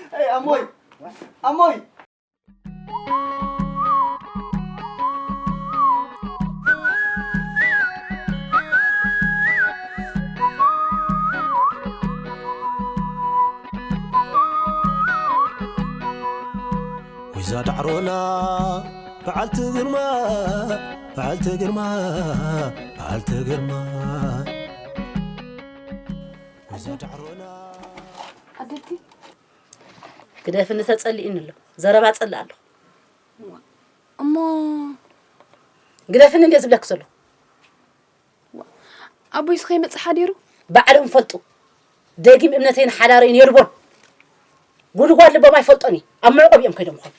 Ei, ኣሞይ! ኣሞይ! ወይዛ ዳዕሮና በዓልቲ ግርማ፣ በዓልቲ ግርማ፣ በዓልቲ ግርማ። እዛ ዳዕሮና ኣደቲ፣ ግደፍኒ፣ ተጸሊእኒ ኣሎ። ዘረባ ጸልእ ኣለኹ። እሞ ግደፍኒ እንዴ ዝብለክ ዘሎ? ኣቦይስ ከይመጽእ ሓዲሩ? ባዕሎም ፈልጡ። ደጊም እምነተይን ሓዳረይን የድቦን። ጉድጓድ ልቦም ኣይፈልጦን እዩ። ኣብ መዕቆብ እዮም ከይዶም ኾኑ።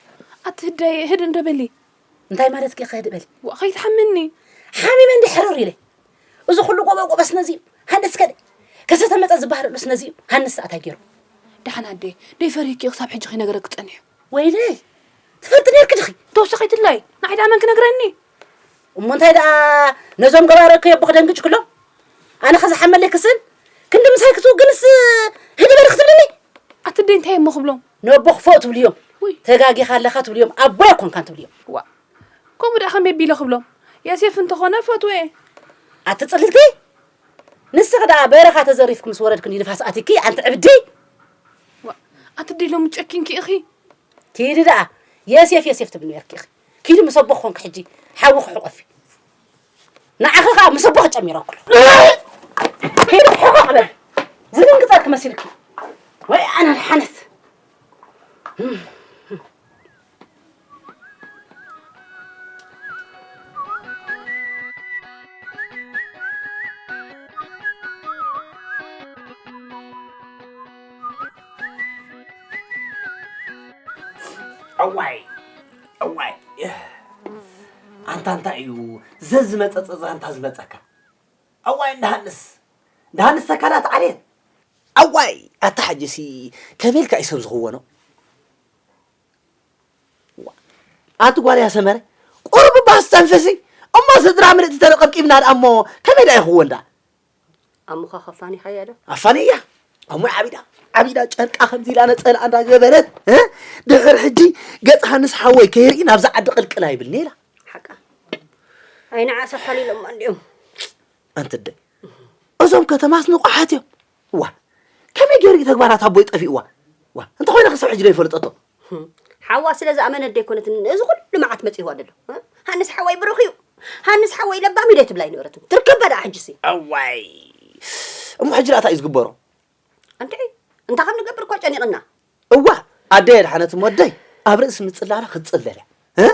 ኣቲ ህዳይ፣ ህድ እንዶ በሊ። እንታይ ማለት ከ ከህድ በሊ? ዋ፣ ከይትሓምኒ። ሓሚመ እንዲ ሕርር ኢለ። እዚ ኩሉ ጎበ ጎበ ስነዚ እዩ። ሃንስ ከደ። ከሰተ መጸ ዝበሃለሉ ስነዚ እዩ። ሃንስ ኣታ ገይሩ። ደሓን ኣደ፣ ደይፈሪህኪ ክሳብ ሕጂ ከይነገረኪ ጸኒሑ። ወይለይ፣ ትፈልጢ ነርኪ ድኺ? ተወሳኺትላይ፣ ንዓይ ደኣ መን ክነግረኒ? እሞ እንታይ ደኣ ነዞም ገባረ ከየቦ ክደንግጭክሎም? ኣነ ኸዝሓመለይ ክስን ክንዲ ምሳይ ክትውግንስ ህድበል ክትብልኒ? ኣቲ ደይ እንታይ እሞ ክብሎም? ነቦ ክፎእ ትብልዮም። ውይ። ተጋጊኻ ኣለኻ ትብልዮም። ኣቦይ ኣይኮንካን ትብልዮም። ዋ። ከምኡ ደኣ ከመይ ቢለ ክብሎም? የሴፍ እንተኾነ ፈትወ። ኣቲ ጽልልቲ? ንስኺ ደኣ በረኻ ተዘሪፍኪ ምስ ወረድክኒ ንፋስ ኣቲኪ ኣንቲ ዕብዲ። ዋ። ኣቲ ደይ ሎሚ ጨኪንኪ ኢኺ። ኪዲ ደኣ የሴፍ የሴፍ ትብሊ ነርኪ ኢኺ። ኪዲ ምስ ኣቦ ኮንክ ሕጂ ሓዊ ክሕቆፊ። ንዓኺ ኸኣ ምስ ኣቦ ክጨሚረኩ። ኪዲ ሕቆቕ በል። ዝድንግጸኪ መሲልኪ። ወይ ኣነ ሓነት። እዋይ፣ እዋይ። ኣንታ እንታይ እዩ ዘዝመጸጸ ዛንታ ዝመጸካ? እዋይ፣ እንዳሃንስ፣ እንዳሃንስ ተካላት ዓሌት። እዋይ፣ ኣታ ሕጂሲ ከመይ ኢልካ እዩ ሰብ ዝኽወኖ? ዋ፣ ኣንቲ ጓል እያ ሰመረ፣ ቁሩብ እባ ኣስተንፍሲ። እሞ ስድራ ምልእቲ ተረቐብቂብና ደኣ እሞ ከመይ ደኣ ይኽወን ደኣ? ኣሞኻ ከፋኒኻያ ዶ? ኣፋንያ። ኣሞ ዓቢዳ፣ ዓቢዳ ጨርቃ ከምዚ ኢላ ነጸላ እንዳገበረት፣ እ? ድሕር ሕጂ ገጽ ሃንስ ሓወይ ከይርኢ ናብዛ ዓዲ ቅልቅል ኣይብልኒ ኢላ። ሓቃ። ኣይ ንዓስ ኣታሊሎማ እንድዮም። ኣንቲ ኣደይ፣ እዞም ከተማስ ንቑሓት እዮም። ዋ፣ ከመይ ገይሩ እዩ ተግባራት ኣቦይ ጠፊእዋ? ዋ፣ እንተኾይነ ክሳብ ሕጂ ዶ ይፈልጠቶ? ሓዋ ስለ ዝኣመነት ደይኮነትን እዚ ኩሉ መዓት መጺእዋ ዘሎ። ሃንስ ሓወይ ብሩኽ እዩ። ሃንስ ሓወይ ለባም እዩ ደይ ትብላ ኣይነበረትን። ትርከባ ደኣ ሕጂሲ። እዋይ። እሞ ሕጂ ደኣ እንታይ እዩ ዝግበሮ? ኣንቲ እንታይ ከም ንገብር እኮ ጨኒቕና። እዋ፣ ኣደይ ኣድሓነት እሞ ኣደይ ኣብ ርእሲ ምጽላላ ክትጽለል እያ። እ?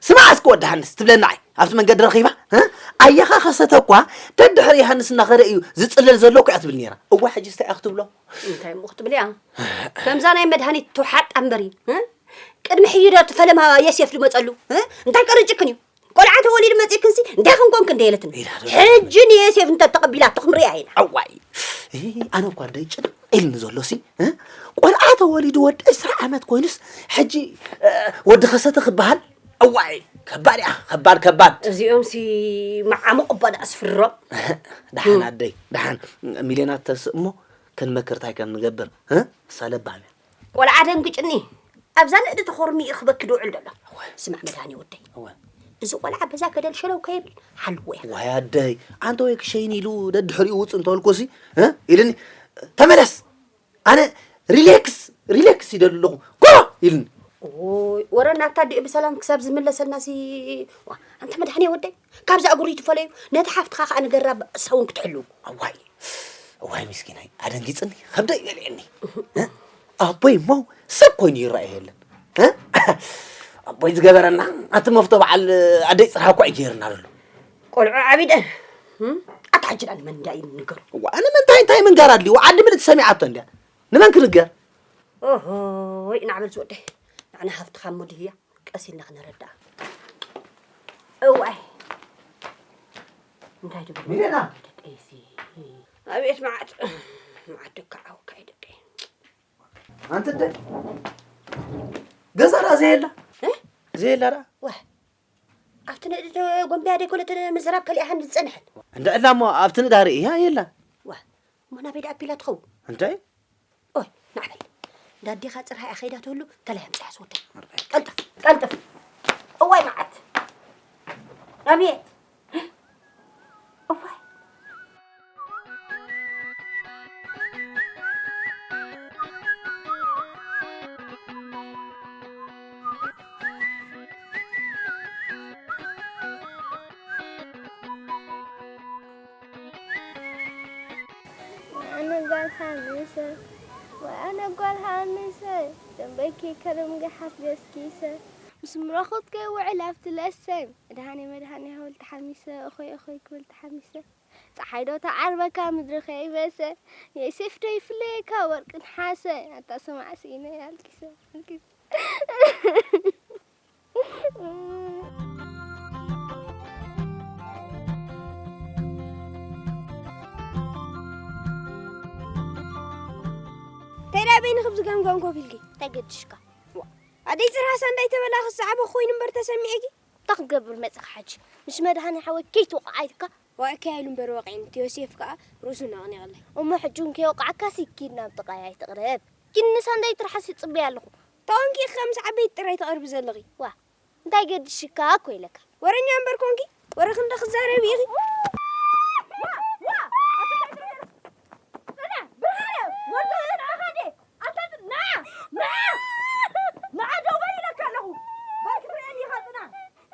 ስማዕ እስኪ ወዲ ሃንስ ትብለና ኣይ፣ ኣብቲ መንገዲ ረኺባ፣ እ? ኣየኻ ከሰተ እኳ ደድሕሪ ሃንስ እናኸደ እዩ ዝጽለል ዘሎ እኮ እያ ትብል ነይራ። እዋ፣ ሕጂ እንታይ እያ ክትብሎ? እንታይ እሞ ክትብል እያ? ከምዛ ናይ መድሃኒት ትውሓጥ እምበሪ፣ እ? ቅድሚ ሕይዶ እቲ ፈለማ የሴፍ ድመጸሉ፣ እ? እንታይ ቀርጭክን እዩ? ቆልዓ ተወሊዱ መጺእክንሲ እንታይ ክንኮንክ እንደ የለትን። ኢላ ዶ? ሕጂ ንየሴፍ እንተ ተቐቢላ ትኽምሪ ኣይና። ኣዋይ። እ፣ ኣነ እኳ ደይ ጭንቕ ኢልኒ ዘሎ ሲ፣ እ? ቆልዓ ተወሊዱ ወዲ ዕስራ ዓመት ኮይኑስ ሕጂ፣ እ፣ ወዲ ከሰተ ክበሃል? ኣዋይ፣ ከባድ እያ፣ ከባድ፣ ከባድ። እዚኦም ሲ መዓሙቕ እባ ደኣ ስፍሮም። ደሓን ኣደይ፣ ደሓን። ሚልዮናት ተስእ እሞ ክንመክር እንታይ ከም ንገብር፣ እ? እሳ ለባም እያ። ቆልዓ ደንግጭኒ። ኣብዛ ንእዲ ተኾርሚ እዩ ክበኪ ድውዕል ዘሎ። ስማዕ መድሃኒ ወደይ። እወ። እዚ ቆልዓ በዛ ገደል ሸለው ከይብል ሓልዎ እያ። ዋይ ኣደይ፣ ኣንተ ወይ ክሸይን ኢሉ ደድሕሪኡ ውፅ እንተበልኩሲ፣ እ? ኢልኒ፣ "ተመለስ፣ ኣነ ሪሌክስ፣ ሪሌክስ ይደሊ ኣለኹ፣ ጎ!" ኢልኒ። ኦይ፣ ወረ ናታ ዲኡ ብሰላም ክሳብ ዝምለሰልናሲ፣ ዋ፣ ኣንተ መድሃኒ ወደይ፣ ካብዛ እግሩ ይትፈለዩ፣ ነቲ ሓፍትኻ ከኣ ንገራ ሰውን ክትሕሉ። እዋይ፣ እዋይ ምስኪናይ፣ ኣደንጊጽኒ፣ ከብደይ በሊዕኒ። እ? ኣቦይ እሞ ሰብ ኮይኑ ይረኣይ የለን። እ? ኣቦይ ዝገበረና፣ ኣቲ መፍቶ በዓል ኣደይ ጽርሃ እኮ እዩ ገይርና ዘሎ። ቆልዑ ዓቢደን፣ እም? ኣታ ሕጂ ደኣ ንመን እንዳ እዩ ንገሩ? እዋ፣ ኣነ መን እንታይ፣ እንታይ ምንጋር ኣድልዩ? ዓዲ ምልእቲ ሰሚዓቶ እንድያ። ንመን ክንገር? ኦሆይ፣ ናዕበል ዝወደይ፣ ንዓና ሃፍትኻ እሞ ድህያ። ቀስ ኢልና ክነረድኣ። እዋይ። እንታይ ትብሉ? ሚለና። ደቀይሲ። ኣቤት መዓት። መዓት ደካ ዓውካ እዩ ደቀይ። ኣንቲ ኣደ። ገዛ ደኣ ዘየላ? እ? ዘየላ ደኣ? ዋ። ኣብቲ ንእዲ ጎንብያ ደይ ኮነት ምዝራብ ከሊኣሃን ዝጸንሐት። እንዳ እላ እሞ ኣብቲ ንዳሪ እያ የላ። ዋ። እሞ ናበይ ደኣ ኣቢላ ትኸውን? እንታይ? ኦይ፣ ናዕበል። ዳዴኻ ጽርሃ እያ ኸይዳ ትህሉ፣ ከላይ ኣምጽያ ዝወደይ። ቀልጥፍ፣ ቀልጥፍ። እዋይ መዓት። ኣቤት። እዋይ። ጓል ሓሚሰ፣ ወይ ኣነ ጓል ሓሚሰ፣ ደንበይኪ ከርም ገሓፍ ገስጊሰ። ምስ ምረኹት ከይውዕል ኣብቲ ለሰን፣ መድሃኔ መድሃኔ ክብል ተሓሚሰ፣ እኾይ እኾይ ክብል ተሓሚሰ። ጸሓይ ዶ ተዓርበካ ምድሪ ከይበሰ፣ የሴፍ ዶ ይፍለየካ ወርቂ ነሓሰ። ኣታ ሰማዕ ስኢነ ኣልቂሰ፣ ኣልቂሰ። እንታይ ደኣ በይንኺ ብዝገምገም ኮፍ ኢልኪ? እንታይ ገድሽካ? ኣደይ ጽርሃ ሳንዳይ ተበላ ክሰዓበ ኮይኑ እምበር ተሰሚዐኪ? እንታይ ክገብር መጺኻ ሕጂ? ምስ መድሃኒ ሓወይ ከይትወቕዓ ኢልካ? ወቂዐ ኢሉ እምበር ወቒዕኒ። እቲ ዮሴፍ ከኣ ርእሱ ነቕኒቕለይ። እሞ ሕጂ እውን ከይወቕዓካሲ ኪድ ናብ ጥቓይ ኣይትቕረብ። ኪድ ንሳንዳይ ጥራሕ ይጽበያ ኣለኹ። ተወንኪ ከምዚ ዓበይቲ ጥራይ ትቐርቢ ዘለኺ። ዋ፣ እንታይ ገድሽካ እኮ ኢለካ። ወረኛ እምበር ኮንኪ፣ ወረ ክንዲ ክዛረቢ ኢኺ። ጽና፣ ብርሃነ፣ ወዲ ወዲ ንዓኻ ድየ? ኣታ ጽ-፣ ንዓ፣ ንዓ፣ ንዓ ደው በል ኢለካ ኣለኹ። በል ክትርእየኒ ኢኻ፣ ጽና።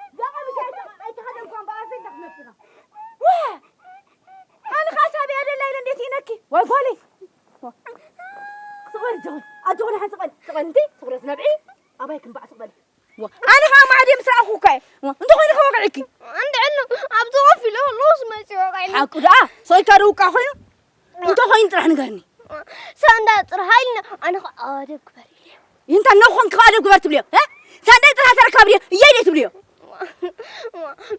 እዛ ቀሚሽ ኣይተ-፣ ኣይተኸደንኳን ብኣፈይ እንዳትመጽኻ። ዋ! ኣነ ኸኣ ሳብያ ደላ ኢለ እንዴት ይነኪ? ወይ ጓለይ። ስቕ በል ኣጆኺ፣ ኣጆኺ ንሓንቲ ስቕ በል፣ ስቕ በል እንዴ፣ ትኹረት ነብዒ። ኣባይ ክንባዕ ስቕ በል። ዋ፣ ኣነ ኸኣ ማዕድየ ምስ ረኣኹ እኳ እየ። ዋ፣ እንተኾይኑ ከወግዐኪ። እንድዕሉ ኣብቲ ኮፍ ኢለ ከለኹስ መፂኡ ወቒዕኒ። ሓቁ ደኣ፣ ሰይካ ደው እካ ኮይኑ፣ እንተኾይኑ ጥራሕ ንገርኒ። ሳንዳ ጥራሕ ኢልና፣ ኣነ ኸኣ ኣደብ ግበር ኢለ። እንታ ነኾንኪ ኸኣ ኣደብ ግበር ትብልዮ? እ? ሳንዳይ ጥራሕ ተረካብ ድዮ? እየይ ድየ ትብልዮ?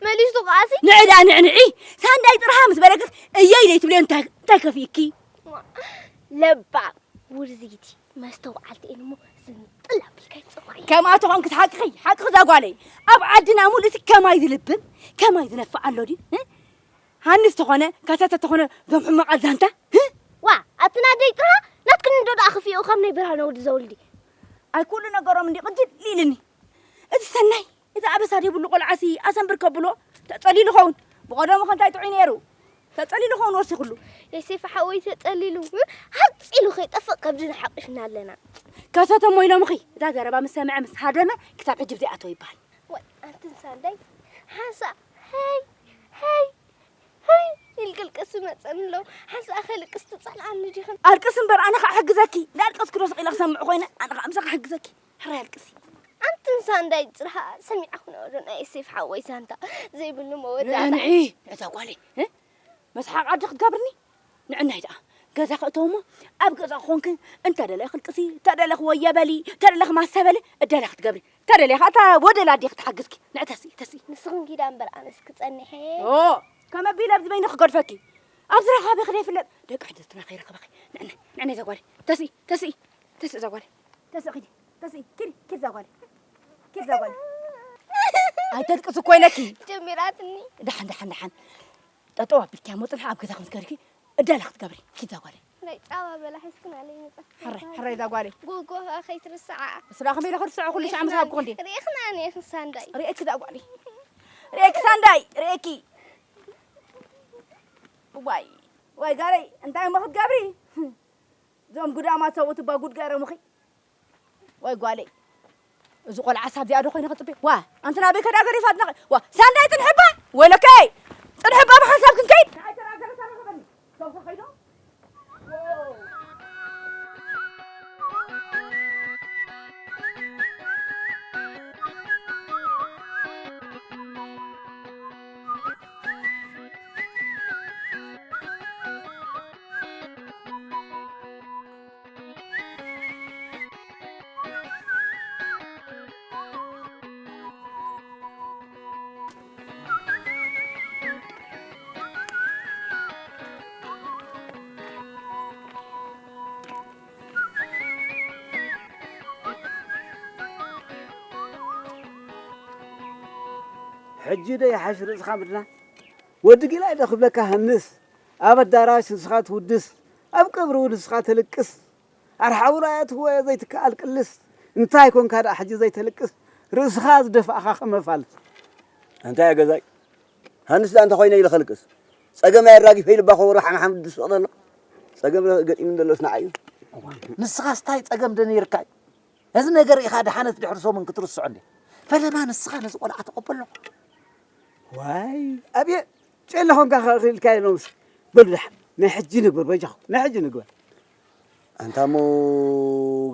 መሊሱ ኸኣሲ? ንዒ ደኣ ንዕንዒ። ሳንዳይ ጥራሕ ምስ በለክስ እየይ ድየ ትብልዮ? እንታይ፣ እንታይ ከፊእኪ? ለባም፣ ውርዝይቲ፣ መስተውዓልቲ እየን እሞ ዝንጥል ኣቢልካ ይጽውዓዮ። ከምኣ ተኾንክስ ሓቅኺ፣ ሓቅኺ እዛ ጓለይ። ኣብ ዓድና ሙሉእሲ ከማይ ዝልብም፣ ከማይ ዝነፍዕ ኣሎ ድዩ? እ? ሃንስ ተኾነ፣ ከሰተ ተኾነ፣ ዞም ሕማቓት ዛንታ? እ? ዋ፣ ኣቲ ናደይ ጥርሃ፣ ናትክን እንዶ ደኣ ክፍኡ ካብ ናይ ብርሃነ ወዲ ዘውልዲ። ኣይ ኩሉ ነገሮም እንዲ ቅጅል ኢልኒ። እቲ ሰናይ፣ እቲ ኣበሳ ዘይብሉ ቆልዓሲ ኣሰንብር ከብሎ፣ ተጸሊሉ ኸውን። ብቐደሙ ከ እንታይ ጥዑይ ነይሩ? ተጸሊሉ ኸውን ወሲኹሉ። የሴፍ ሓወይ ተጸሊሉ፣ እ? ሃጽ ኢሉ ከይጠፍእ ከብድና ሓቂፍና ኣለና። ከሰተ እሞ ኢሎምኺ፣ እዛ ዘረባ ምስ ሰምዐ ምስ ሃደመ ክሳብ ሕጂ ብዘይኣተወ ይበሃል። ወይ፣ ኣንትን ሳንዳይ፣ ሓንሳእ፣ ሄይ፣ ሄይ፣ ሄይ፣ ኢልክልቅስ መጸኒ ኣሎ። ሓንሳእ ከልቅስ ትጸልኣኒ ዲኽን? ኣልቅስ እምበር፣ ኣነ ኸኣ ሕግዘኪ። እንዳልቀስኩ ዶ ስቕ ኢለ ክሰምዕ ኮይነ? ኣነ ኸኣ ምሳኺ ሕግዘኪ። ሕራይ ኣልቅሲ። ኣንትን ሳንዳይ ጽርሃ ሰሚዕኹ ነበሩ ናይ ዮሴፍ ሓወይ ዛንታ ዘይብሉ መወዳእታ። ንዕንዒ፣ እዛ ጓለይ፣ እ? መስሓቕ ዓዲ ክትገብርኒ? ንዕናይ ደኣ ገዛ ክእተው እሞ ኣብ ገዛ ክኾንክ እንተ ደለኽ ክልቅሲ፣ እንተ ደለኽ ወየ በሊ፣ እንተ ደለኽ ማሰ በሊ፣ እደላ ክትገብሪ። እንተ ደሊኻ እታ ወደላ ኣዴኺ ትሓግዝኪ። ንዕ ተስኢ፣ ተስኢ። ንስኽን ኪዳ እምበር ኣነስ ክጸንሕ እየ። ኦ፣ ከመ ኣቢለ ኣብዚ በይኒ ክገድፈኪ። ኣብዚ ረኻቢኺ ዘይፍለጥ ደቂ ሕድርትና ከይረኸበኺ። ንዕናይ፣ ንዕናይ እዛ ጓለይ። ተስኢ፣ ተስኢ፣ ተስኢ እዛ ጓለይ። ተስኢ ኪዲ፣ ተስኢ፣ ኪዲ፣ ኪዲ እዛ ጓለይ። ኪዲ እዛ ጓለይ። ኣይተልቅሲ እኮ ኢለኪ። ጀሚራትኒ። ደሓን፣ ደሓን፣ ደሓን። ጠጠው ኣቢልኪያ እሞ ጽንሒ ኣብ ገዛ ከም ትከድኪ እደላ ክትገብሪ። ኪድ እዛ ጓለይ። ናይ ጻባ በላ ሒዝክን ኣለይ መጻ። ሕራይ፣ ሕራይ እዛ ጓለይ። ጎጎ ከኣ ከይትርስዓ። ስራ ከመይ ኢለ ክርስዖ ኩሉ ሻዕ ምስ ሃብኩ እንዴ? ርኢኽና እኔ ክሳንዳይ። ርኤኪ እዛ ጓለይ። ርኤኪ ሳንዳይ፣ ርኤኪ። ዋይ፣ ዋይ ጋለይ፣ እንታይ እሞ ክትገብሪ? እዞም ጉዳማት ሰብኡት እባ ጉድ ገረሙኺ። ወይ ጓለይ፣ እዚ ቆልዓ ሳብ እዚኣ ዶ ኮይነ ክጽበ? ዋ፣ ኣንቲ ናበይ ከዳ ገዲፋትና? ዋ፣ ሳንዳይ ጽንሕባ! ወይለከይ! ጽንሕባ ብሓንሳብ ክንከይድ! ንዓይ ተራ ገለ ተረኸበኒ። ሰብከ ከይዱ? ሕጂ ዶ ይሓሽ ርእስኻ ምድና? ወዲ ጊላይ ዶ ክብለካ ሃንስ፣ ኣብ ኣዳራሽ ንስኻ ትውድስ፣ ኣብ ቀብሪ እውን ንስኻ ተልቅስ። ኣርሓ እውን ኣየትዎ ዘይትከኣል ቅልስ። እንታይ ኮንካ ደኣ ሕጂ ዘይተልቅስ? ርእስኻ ዝደፋእኻ ከመ ፋልስ። እንታይ ኣገዛይ? ሃንስ ደኣ እንተ ኮይነ ኢለ ከልቅስ። ጸገም ኣየራጊፈ ኢሉ እባ ከበሮ ሓምሓም ዝስቕ ዘሎ። ጸገም ገጢሙ ዘሎስ ንዓይ እዩ። ንስኻስ እንታይ ጸገም ዶ ነይርካ እዩ? ነዚ ነገር ኢኻ ደሓነት ድሕሪ ሰሙን ክትርስዖ እንዴ? ፈለማ ንስኻ ነዚ ቆልዓ ተቐበሎ። ዋይ፣ ኣብየ ጨለ ኾንካ ኸ-፣ ኽኢልካ ኢሎምስ። በሉ ደሓን። ናይ ሕጂ ንግበር በጃኹም፣ ናይ ሕጂ ንግበር። ኣንታ እሞ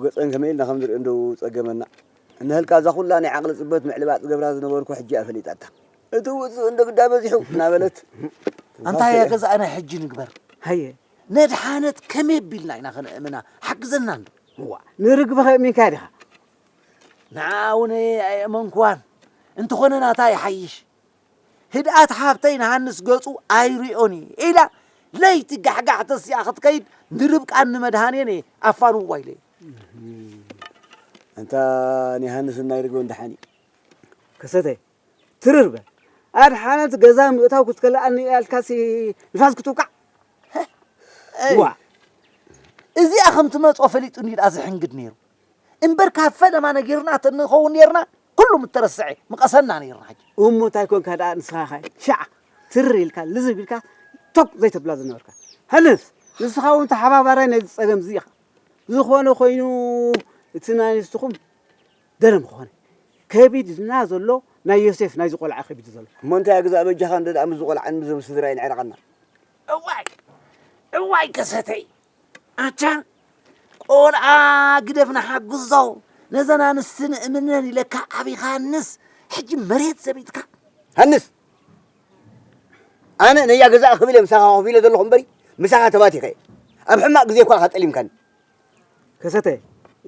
ገጸን ከመይ ኢልና ከም ንርእዮ እንደው ጸገመና። እንሀልካ እዛ ኩላ ናይ ዓቕሊ ጽበት ምዕልባጥ ዝገብራ ዝነበርኩ ሕጂ እያ ፈሊጣታ። እቲ ውጽእ እንዶ ግዳ በዚሑ እናበለት ኣንታ እያ ገዛኣ ናይ ሕጂ ንግበር። ሃየ። ነድሓነት ከመይ ኣቢልና ኢና ከነእምና? ሓግዘና እንዶ። እዋ፣ ንርግቢ ከእሚንካ ዲኻ? ንዓ እውን ኣየእመንኩዋን። እንተኾነ ናታ ይሓይሽ። ህድኣት ሓብተይ ንሃንስ ገጹ ኣይሪኦን እዩ ኢላ ለይቲ ጋሕጋሕ ተሲኣ ክትከይድ ንርብቃን ንመድሃኔን እየ ኣፋንውዋ ኢለ። ኣንታ ንዮሃንስ ናይ ርግቢ እንደሓን እዩ። ከሰተ፣ ትርር በል። ኣድሓነት ገዛ ምእታው ክትከልኣኒ እያ ኢልካሲ ንፋስ ክትውቃዕ? ዋ። እዚኣ ከም ትመጾ ፈሊጡ እንዲ ደኣ ዝሕንግድ ነይሩ። እምበር ካብ ፈለማ ነጊርና ተንኸውን ነይርና፣ ኩሉ ምተረስዐ፣ ምቐሰና ነይርና ሕጂ። እሞ እንታይ ኮንካ ደኣ ንስኻ ኸ? ሻዕ ትር ኢልካ፣ ልዝብ ኢልካ፣ ቶክ ዘይተብላ ዝነበርካ። ሃንስ፣ ንስኻ እውን ተሓባባራይ ናይዚ ጸገም እዚ ኢኻ። ዝኾነ ኮይኑ፣ እቲ ናይ ንስትኹም ደረም ክኾነ። ከቢድና ዘሎ ናይ ዮሴፍ ናይዚ ቆልዓ ከቢድ ዘሎ። እሞ እንታይ ግዛእ በጃኻ እንደ ደኣ ምስዚ ቆልዓን ምስዞም ስድራይን ዕረቐና። እዋይ፣ እዋይ ከሰተይ። ኣታ ቆልዓ ግደፍ ንሓግዞ፣ ነዘን ኣንስቲ ንእምነን ኢለካ ዓቢኻ ሃንስ፣ ሕጂ መሬት ዘቢጥካ። ሃንስ! ኣነ ነያ ገዛእ ክብል እየ ምሳኻ ኮፍ ኢለ ዘለኹ እምበሪ፣ ምሳኻ ተባቲኸ እየ። ኣብ ሕማቕ ግዜ እኳ ኢኻ ጠሊምካኒ። ከሰተ፣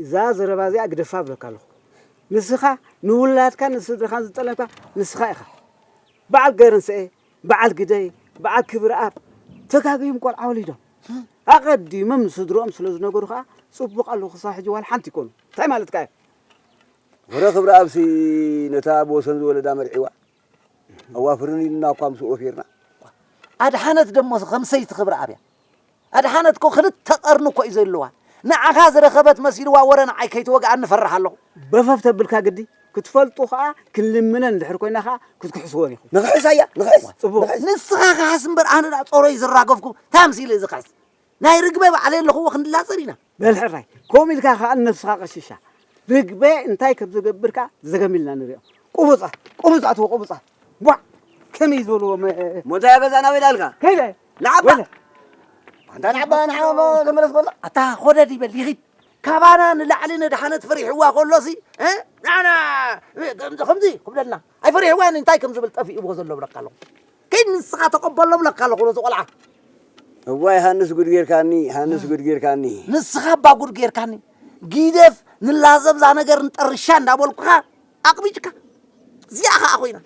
እዛ ዘረባ እዚኣ ግደፋ እብለካ ኣለኹ። ንስኻ ንውላድካን ንስድራኻን ዝጠለምካ ንስኻ ኢኻ። በዓል ገርንስኤ፣ በዓል ግደይ፣ በዓል ክብረኣብ ተጋግዮም ቆልዓ ወሊዶም። ኣቐዲሞም ንስድርኦም ስለ ዝነገሩ ኸኣ ጽቡቕ ኣለኹ፣ ክሳብ ሕጂ ዋላ ሓንቲ ኣይኮኑ። እንታይ ማለትካ እዩ? ወረ ክብረኣብሲ ነታ ብወሰን ዝወለዳ መርዒዋ። ኣዋፍርን ኢልና እኳ ምስ ወፊርና። ኣድሓነት ደሞ ከም ሰይቲ ክብረኣብ እያ። ኣድሓነት እኮ ክልተ ቀርኒ እኮ እዩ ዘለዋ። ንዓኻ ዝረኸበት መሲልዋ ወረ ንዓይ ከይትወግኣኒ እፈርሕ ኣለኹ። በፈፍ ተብልካ ግዲ ክትፈልጡ ኸኣ ክንልምነን እንድሕር ኮይና ኸኣ ክትክሕስወን ኢኹም። ንኽሕሳ እያ፣ ንኽሕስ። ጽቡቕ። ንኽሕስ። ንስኻ ክሓስ እምበር ኣነ ደኣ ጾሮይ ዝራገፍኩ ታምሲለ ዝኽሕስ። ናይ ርግበ ባዕለይ ኣለኹዎ ክንድላጸር ኢና። በል ሕራይ፣ ከምኡ ኢልካ ኸኣ ንነብስኻ ቀሽሻ። ርግበ እንታይ ከም ዝገብር ከኣ ዘገም ኢልና ንሪኦ። ቁቡጻ፣ ቁቡጻ ትዎ ቁቡጻ። ቧዕ! ከመይ ዝበልዎ መ-፣ ሞታ ገዛ ናበይ ዳልካ? ከይደ። ንዓባ። ወለ። ኣንታ ንዓባ፣ ንዓባ ተመለስ በላ። ኣታ ኾደድ ይበል፣ ይኺድ። ካባና ንላዕሊ ነድሓነት ፈሪሕዋ ከሎሲ፣ እ? ናና፣ ከምዚ፣ ከምዚ ክብለልና። ኣይፈሪሕዋን እንታይ ከም ዝብል ጠፊእዎ ዘሎ ብለካ ኣለኹ። ከይድ ንስኻ ተቐበሎ ብለካ ኣለኹ ነዚ ቆልዓ። እዋይ ሃንስ ጉድ ጌርካኒ፣ ሃንስ ጉድ ጌርካኒ። ንስኻ እባ ጉድ ጌርካኒ። ጊደፍ ንላዘብ እዛ ነገር ንጠርሻ እንዳበልኩኻ ኣቕቢጭካ። እዚኣ ኸኣ ኮይና።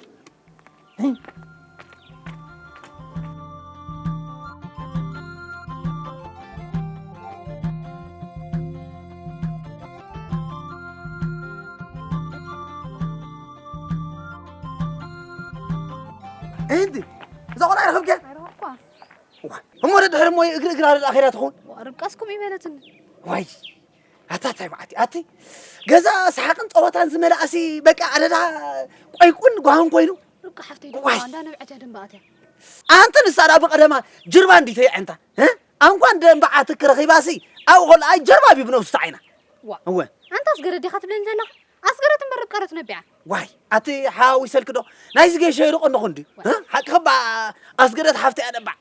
እንዲ እዛ ቆልዓ ረኸብኪያ? ኣይረኸብኳ። ዋ፣ እሞ ደድሕሪ እሞ እግሪ እግራ ደኣ ኸይዳ ትኸውን? ዋ፣ ርብቃስ ከምኡ ይበለትኒ። ዋይ፣ ኣታ ታይ መዓት ኣቲ ገዛ ሰሓቕን ጸወታን ዝመልኣሲ በቃ ኣደዳ ቆይቁን ጓህን ኮይኑ። ርብቃ ሓፍተይ ደሞ ዋይ። እንዳ ነብዐት እያ ደንበኣት እያ። ኣንቲ ንሳ ደኣ ብቐደማ ጅርባ እንዲተይ ዕንታ፣ እ? ኣንኳን ደንበዓትክ ረኺባሲ ኣብኡ ከሎ ኣይ ጀርባ ቢብ ነብሱ ተዓይና። ዋ። እወ። ኣንታ ኣስገረድ ዲኻ ትብለኒ ዘለኻ? ኣስገረት እምበር ርብቃ ዶ ትነቢዓ? ዋይ፣ ኣቲ ሓዊሰልክ ዶ? ናይዚ ጌሾ ይርቆ እንዶ ኹንዲ? ዋይ። እ? ሓቅኻ እባ ኣስገረት ሓፍተይ ኣደባዕ።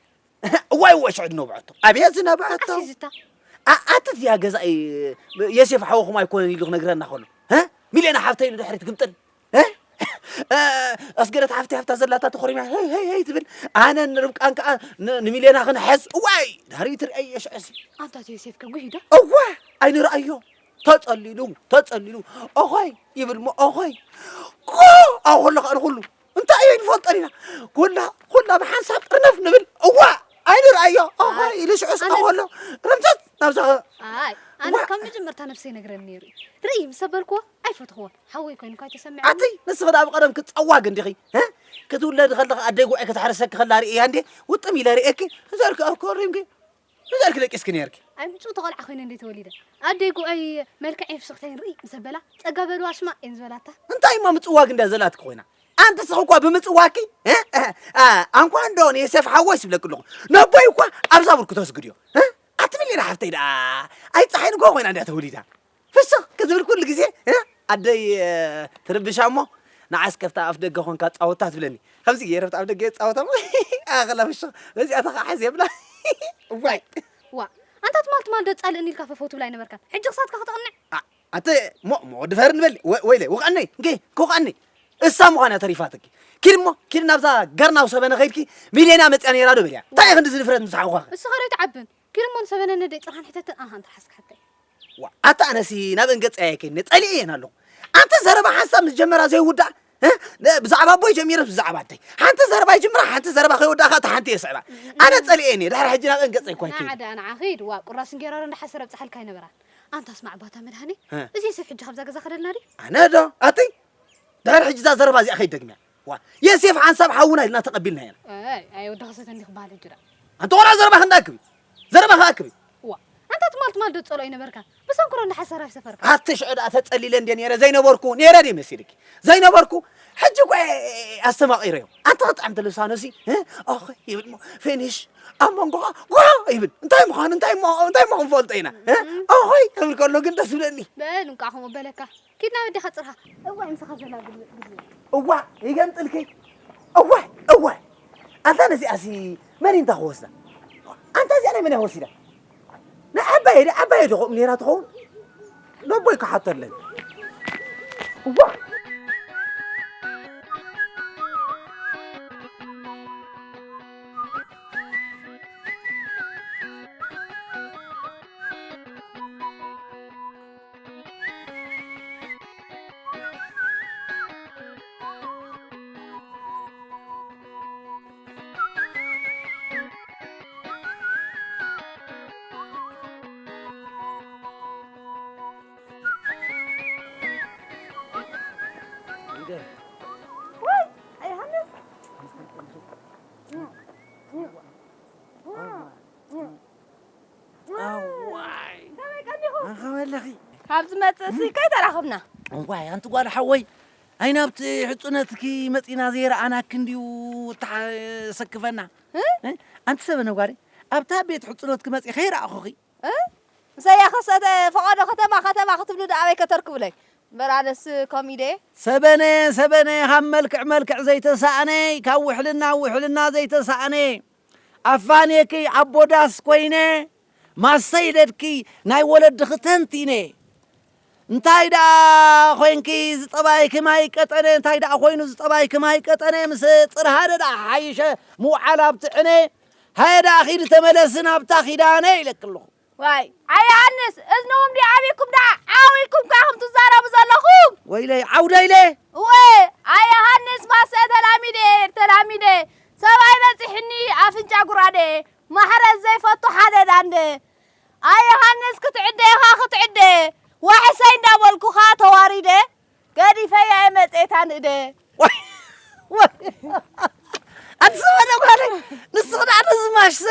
እዋይ፣ እዋይ፣ ሽዑ ድነብዐቶ። ኣብየት ዝነብዐቶ። ኣሲዝታ። ኣ-፣ ኣቲ እዚኣ ገዛኢ የሴፍ ሓወኹም ኣይኮነን ኢሉ ክነግረና ከሎ። እ? ሚልዮን ሓፍተይ ንድሕሪት ግምጥል። እ? እ፣ ኣስገረት ሓፍቲ ሃብታ ዘላታ ተኾሪማ፣ ሄይ፣ ሄይ፣ ሄይ ትብል። ኣነ ንርብቃን ከኣ ን-፣ ንሚልዮና ክንሕዝ። እዋይ፣ ድሕሪት ርእየ ሽዑሲ። ኣንታ እቲ ዮሴፍ ከ ጉሂዶ? እዋ፣ ኣይንርኣዮ። ተጸሊሉ፣ ተጸሊሉ። ኦኾይ ይብል እሞ ኦኾይ። ኮ፣ ኣብ ከሎ ከኣ ንኹሉ። እንታይ እዩ ንፈልጠን ኢና። ኩላ፣ ኩላ ብሓንሳብ ጥርንፍ ንብል። እዋ፣ ኣይንርኣዮ። ኦኾይ ኢሉ ሽዑስ ኣነስ ኣብ ከሎ። ርምሰት ናብዛ። ኣይ፣ ኣነስ እዋ። ካብ መጀመርታ ነብሰይ ነግረኒ ነይሩ እዩ። ርእይ ምስ ኣበልክዎ ኣይፈትኽዎን። ሓወይ ኮይኑ እኳ ኣይተሰምዐኒ። ኣቲ ንስኺ ደኣ ብቐደም ክትጸዋግ እንዲኺ፣ እ? ክትውለዲ ከለኺ ኣደይ ጉባኤ ከተሕርሰኪ ከላ ርእያ እንዴ? ውጥም ኢለ ርእየኪ። እዛ ኢልኪ ኣብ ኮሪምኪ። እዛ ኢልኪ ደቂስኪ ነይርኪ። ኣይ፣ ምጽውቲ ቆልዓ ኮይነ እንዴ ተወሊደ። ኣደይ ጉባኤ መልክዐይ ፍሽኽተይን ርእይ ምስ ኣበላ፣ ጸጋ በልዋ ሽማ እየን ዝበላታ። እንታይ እማ ምጽዋግ እንዳ ዘላትኪ ኮይና? ኣንቲ ንስኺ እኳ ብምጽዋግኪ፣ እ? እ፣ እ፣ ኣንኳ እንዶ ንዮሴፍ ሓወይ ስብለኪ ኣለኹ። ነቦይ እኳ ኣብዛ ብርኩ ተስግድዮ። እ? ኣቲ ሚሊና ሓፍተይ ደኣ ኣይጸሓይን እኮ ኮይና እንዳ ተወሊዳ። ፍሽኽ ክዝብል ኩሉ ግዜ፣ እ? ኣደይ፣ እ፣ ትርብሻ እሞ፣ ንዓስ ከፍታ ኣፍ ደገ ኾንካ ጻወታ ትብለኒ። ከምዚ ገይረ ኣብቲ ኣፍ ደገ የጻወታ እሞ፣ ኣኸላ ፍሽኽ፣ በዚኣ ተኻሕዝ የብላ። ዋይ። ዋ፣ ኣንታ ትማል ትማል ዶ ጻልእኒ ኢልካ ፈፈው ትብል ኣይነበርካን? ሕጂ ክሳትካ ክትቕንዕ? ኣ-፣ ኣተ ሞ-፣ ሞ ድፈር ንበል። ወ-፣ ወይለ፣ ውቕዕነይ፣ እንከ፣ ክውቕዕነይ። እሳ ምዃና ተሪፋትኪ። ኪድ እሞ፣ ኪድ ናብዛ ገርናው ሰበነ ኸይድኪ፣ ሚልዮና መጽያ ነይራ ዶ በልያ። እንታይ ኢኺ ክንድዚ ድፍረት ምስ ሓውኻኺ? እስኻ ዶ ኣይትዓብን? ኪድ እሞ ንሰበነ ነደይ ጽርሓን ሕተትን ኣሃ እንተ ሓስካ ሓቀይ። ዋ፣ ኣታ ኣነሲ ናበን ገጸይ ኣይከይድን፣ ጸሊኤ እየን ኣለኹ። ኣንተ ዘረባ ሓንሳብ ምስ ጀመራ ዘይውዳእ፣ እ? ነ-፣ ብዛዕባ ኣቦይ ጀሚረስ ብዛዕባ ኣደይ። ሓንቲ ዘረባ ይጅምራ፣ ሓንቲ ዘረባ ከይወዳእካ እታ ሓንቲ እየ ስዕባ። ኣነ ጸሊኤ እየ፣ ድሕሪ ሕጂ ናበን ገጸይ እኳ ኣይከይድን። ንዓ ደኣ ንዓ ኸይድ፣ ዋ፣ ቁራስ እንጌራ ዶ እንዳሓሰረ ኣብጽሓልካ ኣይነበራን። ኣንታ ስማዕ ባታ መድሃኔ፣ እ። እዚ ሴፍ ሕጂ ካብዛ ገዛ ክደልና ድዩ? ኣነ ዶ? ኣቲ? ድሕሪ ሕጂ እዛ ዘረባ እዚኣ ከይደግምያ። ዋ፣ የሴፍ ሓንሳብ ሓውና ኢልና ተቐቢልና ኢና። ኣይ፣ ኣይ፣ ወዲ ኸሰተ እንዲኽ በሃል ሕጂ ደኣ። ኣንተ ቆልዓ ዘረባኺ እንዳኣክቢ። ዘረባኺ ኣክቢ። ዋ፣ ኣንታ ትማል ትማል ዶ ትጸልኦ ይነበርካ? ብሰንኩሮ እንዳሓሰራ ይሰፈርካ። ኣቲ ሽዑ ደኣ ተጸሊለ እንደ ነይረ ዘይነበርኩ፣ ነይረ ድየ መሲልኪ? ዘይነበርኩ፣ ሕጂ እኮ ኣስተማቒረዮ። ኣንታ ክጥዕም ተሎ ሳኖሲ፣ እ? ኣኸ ይብል እሞ፣ ፊኒሽ፣ ኣብ መንጎኻ፣ ጓ ይብል። እንታይ ምዃኑ፣ እንታይ እሞ፣ እንታይ እሞ ክንፈልጦ ኢና? እ? ኣኸይ ክብል ከሎ ግን ደስ ይብለኒ። በል፣ እንቋዕ ከምኡ በለካ። ኪድ ናብ ኣዴኻ ጽርሃ። እዋይ፣ ምሳኻ ዘላ ግዜ። እዋ፣ ይገንጥልኪ። እዋይ፣ እዋይ። ኣንታ ነዚኣሲ መን እንታ ክወስዳ? ኣንታ እዚኣ ናይ መን እያ ወሲዳ? ናይ ዓባየ ዶ፣ ዓባየ ዶ ከምኡ ነይራ ትኸውን? ነቦይ ክሓቶ ኣለኒ። እዋ። ኣዋይ። ከመይ ቀኒኹም? ኣኸመለኺ? ካብ ዝመጽእ ሲ ከይተራኸብና። እዋይ፣ ኣንቲ ጓል ሓወይ፣ ኣይ ናብቲ ሕጹነትኪ መጺና ዘይረኣናኪ እንድዩ እተሓሰክፈና። እ? እ? ኣንቲ ሰበነ ጓለይ፣ ኣብታ ቤት ሕጹነትኪ መጺ ከይረኣኹኺ። እ? ምሰያ ከሰተ ፈቐዶ ከተማ ከተማ ክትብሉ ደኣ ኣበይ ከተርክቡለይ? እምበር ኣነስ ከምኡ ኢደ። ሰበነ፣ ሰበነ፣ ካብ መልክዕ መልክዕ ዘይተሳእነ፣ ካብ ውሕልና ውሕልና ዘይተሳእነ። ኣፋንየኪ ኣቦ ዳስ ኮይነ፣ ማሰይ ደድኪ ናይ ወለድኺ ተንቲነ። እንታይ ደኣ ኮይንኪ ዝጠባይኪ ማይ ቀጠነ፣ እንታይ ደኣ ኮይኑ ዝጠባይኪ ማይ ቀጠነ፣ ምስ ጽርሃደ ደኣ ሓይሸ ምውዓል ኣብ ጥዕነ። ሃየ ደኣ ኪዲ ተመለሲ ናብታ ኪዳነ ኢለኪ ኣለኹ። ዋይ፣ ኣይ ዮሃንስ፣ እዝንኹም ድዩ ዓብይኩም ደኣ ዓው ኢልኩም ከ ኢኹም ትዛረቡ ዘለኹም? ወይለይ፣ ዓው ዶ ኢለ? እወ፣ ኣይ ዮሃንስ፣ ማሰ ተላሚደ፣ ተላሚደ። ሰብኣይ በጺሕኒ ኣፍንጫ ጉራደ፣ ማሕረስ ዘይፈቱ ሓደ ዳንደ። ኣይ ዮሃንስ፣ ክትዕደ ኢኻ ክትዕደ፣ ዋሕሰይ እንዳበልኩኻ ተዋሪደ። ገዲፈያ እየ መጽየታ ንእደ። ዋይ፣ ዋይ። ኣንቲ ሰበነ ጓለይ፣ ንስኺ ደኣ ነዚ ማሽሰ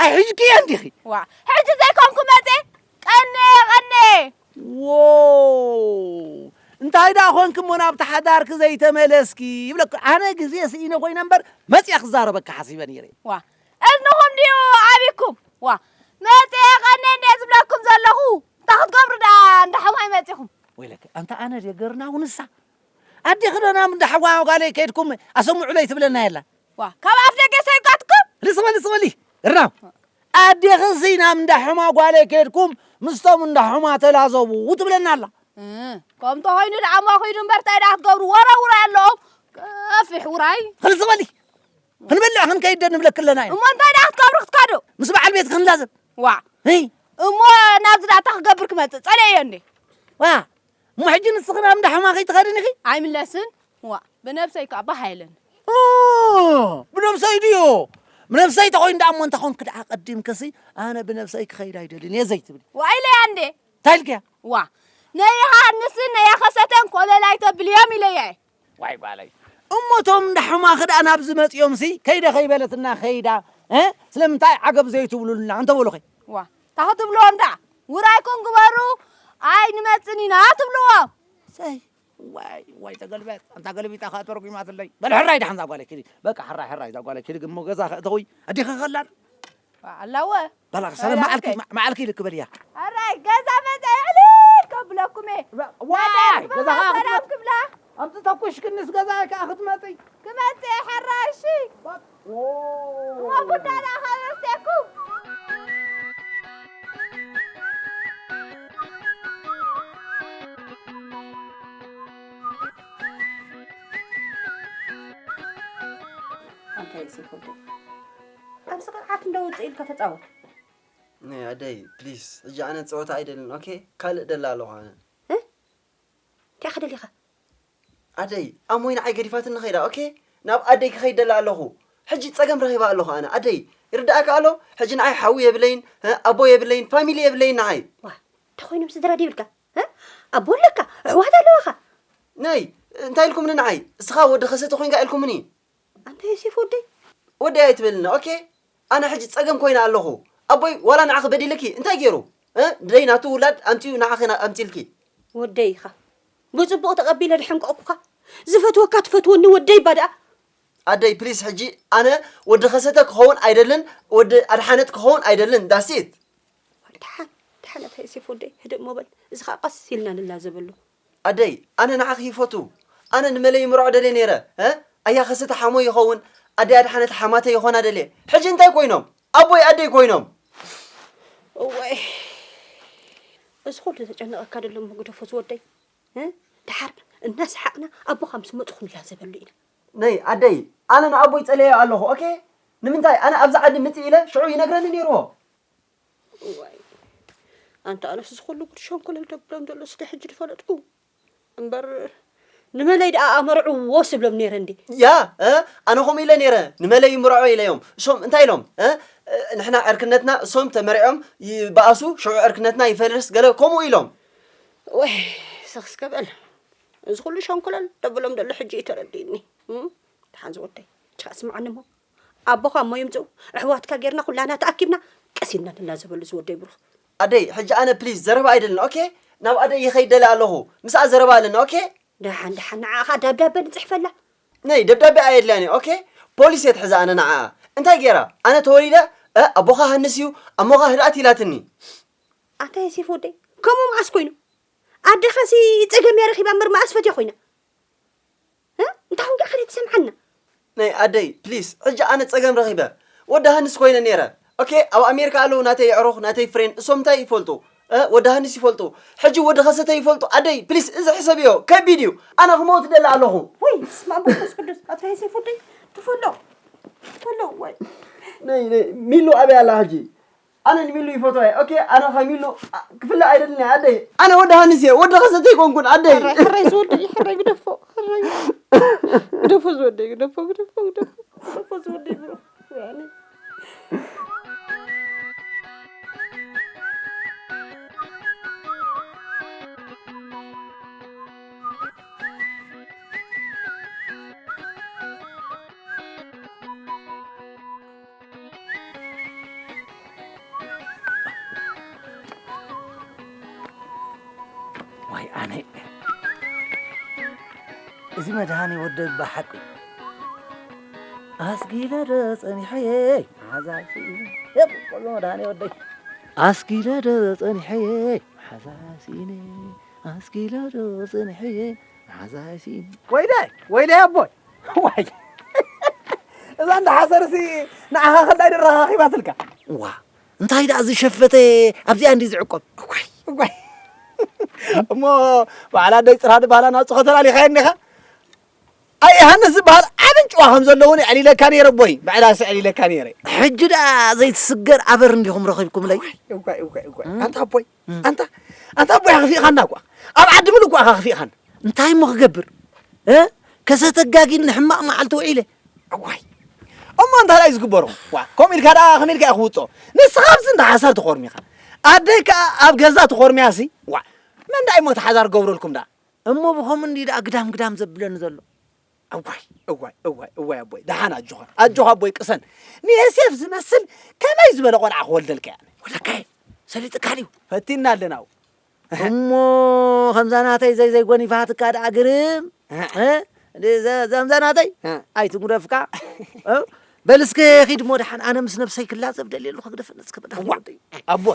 ኣይሕጅክዮ እንዲኺ? ዋ፣ ሕጂ ዘይኮንኩ መጽየ፣ ቀንየ፣ ቀንየ። ዎ፣ እንታይ ደኣ ኾንኪ እሞ ናብቲ ሓዳርኪ ዘይተመለስኪ ይብለኪ። ኣነ ግዜ ስኢነ ኮይነ እምበር መጽየ ክዛረበኪ ሓሲበ ነይረ። ዋ፣ እዝንኹም ድዩ ዓቢኩም? ዋ፣ መጽየ፣ ቀንየ እንድየ ዝብለኩም ዘለኹ። እንታይ ክትገብሩ ደኣ እንዳ ሕማይ መጺኹም? ወይለኪ፣ ኣንታ ኣነ ድየ ገርናው ንሳ? ኣዴኺ ዶ ናብ እንዳ ሓዋ ጓለይ ከይድኩም ኣሰምዑለይ ትብለና የላ? ዋ፣ ካብ ኣፍ ደገ ሰይቃትኩም? ልስበሊ፣ ልስበሊ፣ እርናው። ኣዴኺ ሲ ናብ እንዳ ሕማ ጓለይ ከይድኩም ምስቶም እንዳ ሕማ ተላዘቡ ትብለና ኣላ። እ፣ ከምኡ ተኾይኑ ደኣ እሞ ኺዱ እምበር፣ እንታይ ደኣ ክትገብሩ? ወረ ውራይ ኣለዎም። ገፊሕ ውራይ። ልስበሊ፣ ክንበልዕ ክንከይድ ዶ ንብለኪ ኣለና ኢና። እሞ እንታይ ደኣ ክትገብሩ ክትከዱ? ምስ በዓል ቤት ክንላዘብ። ዋ። እይ። እሞ ናብዚ ደኣ እንታይ ክገብር ክመጽእ? ጸለዮ እንዴ? ዋ። እሞ ሕጂ ንስኺ ናብ እንዳ ሕማ ከይትኸድን ኢኺ? ኣይምለስን። ዋ፣ ብነብሰይ ከኣ ባህ ኣይለን። ኦ፣ ብነብሰይ ድዩ? ብነብሰይ ተኾይኑ ደኣ እሞ እንተ ኾንኪ ደኣ ቀዲምክሲ፣ ኣነ ብነብሰይ ክኸይድ ኣይደልን እየ ዘይትብሊ። ዋ፣ ኢለያ እንዴ? እንታይ ኢልክያ? ዋ፣ ነዮሃንስን ነየኸሰተን ኮለል ኣይተብልዮም ኢለያ እየ። ዋይ ጓለይ። እሞ እቶም እንዳ ሕማኺ ደኣ ናብዚ መጺኦምሲ፣ ከይደ ከይበለትና ከይዳ፣ እ? ስለምንታይ ዓገብ ዘይትብሉልና እንተበሉኺ? ዋ፣ እንታይ ክትብልዎም ደኣ? ውራይኩም ግበሩ፣ ኣይንመጽን ኢና ትብልዎም። ሰይ፣ ዋይ፣ ዋይ፣ ተገልበጥ። ኣንታ ገልቢጣ ኸኣ ተረጒማትለይ። በል ሕራይ ደሓን እዛ ጓለይ ኪዲ። በቃ ሕራይ፣ ሕራይ እዛ ጓለይ ኪዲ፣ እሞ ገዛ ከእተዊ። ኣዴኺ ከላን? ኣለወ። በላ፣ ሰላም መዓልኪ፣ መዓልኪ ኢልኪ በልያ። ሕራይ፣ ገዛ መጸ ይዕልል ከብለኩም እየ። ዋይ፣ ገዛ ኸኣ ሰላም ክትመ-፣ ክብላ። ኣምጽ ተኩሽ ክንስ ገዛ ከኣ ክትመጺ። ክመጽእ እየ ሕራይ፣ እሺ። ዋ-፣ ኦ። እሞ ቡዳ ደኣ ኸበስቴኩም። ይኸውደይ። ኣብዚ ቅርዓት እንዶ ውፅእ ኢልካ ተፃወት። ናይ ኣደይ ፕሊስ፣ ሕጂ ኣነ ፀወታ ኣይደልን። ኦኬ፣ ካልእ ደላ ኣለኹ ኣነ። እ? እንታይ ክደሊኻ? ኣደይ ኣሞይ ንዓይ ገዲፋትኒ ኸይዳ። ኦኬ፣ ናብ ኣደይ ክኸይድ ደላ ኣለኹ። ሕጂ ፀገም ረኺባ ኣለኹ ኣነ። ኣደይ ይርዳእካ ኣሎ። ሕጂ ንዓይ ሓዊ የብለይን፣ እ፣ ኣቦ የብለይን፣ ፋሚሊ የብለይን ንዓይ። ዋ፣ ተኾይኖም ስድራ ዲብልካ? እ? ኣቦ ኣለካ፣ ኣሕዋት ኣለዋኻ። ናይ እንታይ ኢልኩምኒ ንዓይ? እስኻ ወዲ ኸሰተ ኮይንካ ኢልኩምኒ። ኣንታ ዮሴፍ ወደይ። ወደይ ኣይትበልኒ። ኦኬ፣ ኣነ ሕጂ ጸገም ኮይነ ኣለኹ። ኣቦይ ዋላ ንዓኺ በዲልኪ እንታይ ገይሩ? እ? ደይ ናቱ ውላድ ኣምጺኡ ንዓኺ ና-፣ ኣምጺልኪ። ወደይ ኢኻ። ብጽቡቕ ተቐቢለ ድሕንቀቕኩኻ። ዝፈትወካ ትፈትወኒ ወደይ እባ ደኣ። ኣደይ ፕሊስ፣ ሕጂ ኣነ ወዲ ኸሰተ ክኸውን ኣይደልን፣ ወዲ ኣድሓነት ክኸውን ኣይደልን። ዳሲት። ደሓን፣ ደሓን ኣታ ዮሴፍ ወደይ፣ ህድእ እሞ በል። እዚ ኸኣ ቀስ ኢልና ንላዘበሉ። ኣደይ፣ ኣነ ንዓኺ ይፈቱ። ኣነ ንመለይ ምርዖ ደልየ ነይረ። እ? ኣያ ኸሰተ ሓሞይ ይኸውን፣ ኣደይ ኣድሓነት ሓማተይ ይኾና ደልየ። ሕጂ እንታይ ኮይኖም? ኣቦይ ኣደይ ኮይኖም። እዋይ፣ እዚ ኹሉ ዘጨነቐካ ደሎ እሞ ግደፎ ዝወደይ። እ? ደሓር እናሰሓቕና ኣቦኻ ምስ መጹ ክንላዘበሉ ኢና። ነይ ኣደይ፣ ኣነ ንኣቦይ ጸለዮ ኣለኹ። ኦኬ? ንምንታይ ኣነ ኣብዚ ዓዲ ምጽእ ኢለ ሽዑ ይነግረኒ ነይርዎ። እዋይ፣ ኣንታ ኣነስ እዚ ኹሉ ጉድ ሸንኮለል ደብሎም ዘሎ ስለ ሕጂ ዝፈለጥኩ እምበር፣ ንመለይ ደኣ ኣመርዕዎ ስብሎም ነይረ እንዴ። ያ፣ እ? ኣነ ከምኡ ኢለ ነይረ፣ ንመለይ ይምርዖ ኢለዮም። እሶም እንታይ ኢሎም? እ? እ፣ ንሕና ዕርክነትና፣ እሶም ተመሪዖም ይበኣሱ፣ ሽዑ ዕርክነትና ይፈልስ፣ ገለ ከምኡ ኢሎም። ወይ፣ ስኽስከ በል። እዚ ኹሉ ሸንኮለል ደብሎም ዘሎ ሕጂ እዩ ተረዲእኒ። እም? ደሓን ዝወደይ፣ ቻ ስምዓኒ እሞ። ኣቦኻ እሞ ይምጽኡ፣ ኣሕዋትካ ጌርና ኩላና ተኣኪብና ቀስ ኢልና ንላዘበሉ ዝወደይ ብሩኽ። ኣደይ፣ ሕጂ ኣነ ፕሊዝ ዘረባ ኣይደልን፣ ኦኬ? ናብ ኣደይ ይኸይድ ደለ ኣለኹ። ምስኣ ዘረባ ኣለና፣ ኦኬ? ደሓን፣ ደሓን፣ ንዓኻ ደብዳበ ንጽሕፈላ። ነይ፣ ደብዳበ ኣየድልያን እዩ፣ ኦኬ? ፖሊስ እየ ትሕዛ ኣነ ንዓኣ። እንታይ ገይራ? ኣነ ተወሊደ፣ እ፣ ኣቦኻ ሃንስ እዩ፣ ኣሞኻ ህድኣት ኢላትኒ። ኣታ ዮሴፍ ወደይ፣ ከምኡ መዓስ ኮይኑ? ኣዴኻሲ ጸገም እያ ረኺባ እምበር መዓስ ፈትያ ኮይና? እ? እንታይ ኾንካ ከደይ ትሰምዓና? ናይ ኣደይ፣ ፕሊስ፣ ሕጂ ኣነ ጸገም ረኺበ። ወዲ ሃንስ ኮይነ ነይረ። ኦኬ፣ ኣብ ኣሜሪካ ኣለዉ ናተይ ኣዕሩኽ፣ ናተይ ፍሬንድ፣ እሶም እንታይ ይፈልጡ? እ? ወዲ ሃንስ ይፈልጡ። ሕጂ ወዲ ኸሰተ ይፈልጡ። ኣደይ፣ ፕሊስ፣ እዚ ሕሰብዮ፣ ከቢድ እዩ። ኣነ ክመውት ደለ ኣለኹ። ወይ፣ በስመ ኣብ መንፈስ ቅዱስ፣ ኣታ ዮሴፍ ወደይ፣ ትፈሎ፣ ትፈሎ፣ ወይ። ነይ፣ ነይ፣ ሚሉ ኣበይ ኣላ ሕጂ? ኣነ ንሚሉ ይፈትዋ እየ። ኦኬ፣ ኣነ ከሚሉ፣ ኣ፣ ክፍለ ኣይደልን እየ፣ ኣደይ። ኣነ ወዲ ሃንስ እየ፣ ወዲ ኸሰተ ኣይኮንኩን፣ ኣደይ። ሕራይ፣ ሕራይ ዝወደይ፣ ሕራይ ግደፎ፣ ሕራይ። ግደፎ ዝወደይ፣ ግደፎ፣ ግደፎ፣ ግደፎ። ግደፎ ዝወደይ ብሮ። ያኔ። ዋይ ኣነ እዚ መድሃኒ ወደይ ብሓቂ ኣስጊለ ዶ ጸኒሐየ ሓዛሲ የብ ቆሎ መድሃኒ ወደይ ኣስጊለ ዶ ጸኒሐየ ሓዛሲነ ኣስጊለ ዶ ጸኒሐየ ሓዛሲነ ወይለይ ወይለይ ኣቦይ ዋይ እዛ እንዳ ሓሰርሲ ንዓኻ ከላይ ድረኻኺባትልካ ዋ እንታይ ደኣ ዝሸፈተ ኣብዚኣ እንዲ ዝዕቆብ እኳይ እኳይ እሞ ባዕላ ደይ ፅራ ድባህላ ናውፅኸ ተላሊኻዮ እንዲኻ ኣይ ሃንስ ዝበሃል ዓብን ጭዋ ከም ዘለውን ኣዕሊለካ ነይረ ቦይ ብዕላሲ ኣዕሊለካ ነይረ ሕጂ ደኣ ዘይትስገር ኣበር እንዲኹም ረኺብኩምለይ እኳይ እኳይ እኳይ ኣንታ ኣቦይ ኣንታ ኣንታ ኣቦይ ኣኽፊእኻና እኳ ኣብ ዓዲ ምሉ እኳ ኣኻ ኣኽፊእኻና እንታይ እሞ ክገብር እ ከሰተጋጊል ንሕማቕ መዓልቲ ውዒለ እዋይ እሞ እንታይ ደኣ እዩ ዝግበሮ ዋ ከምኡ ኢልካ ደኣ ከመይ ኢልካ እዩ ክውፅኦ ንስኻ ኣብዚ እንዳ ሓሳር ትኾርሚኻ ኣደይ ከኣ ኣብ ገዛ ትኾርሚያ ሲ ዋ መን ደኣ እሞ ተሓዛር ገብረልኩም ደኣ እሞ ብኸምኡ እንዲ ደኣ ግዳም ግዳም ዘብለኒ ዘሎ እዋይ እዋይ እዋይ እዋይ ኣቦይ ደሓን ኣጆኻ ኣጆኻ ኣቦይ ቅሰን ንየሴፍ ዝመስል ከመይ ዝበለ ቆልዓ ክወልደልካ እያ ወለካየ ሰሊጥካ ድዩ ፈቲና ኣለና እሞ ከምዛ ናተይ ዘይ ዘይጎኒፋትካ ደኣ ግርም ከምዛ ናተይ ኣይትጉደፍካ በል እስከ ኺድ እሞ ደሓን ኣነ ምስ ነብሰይ ክላዘብ ደልየ ኣለኹ ግደፈኒ እስከ በዳ ኣቦ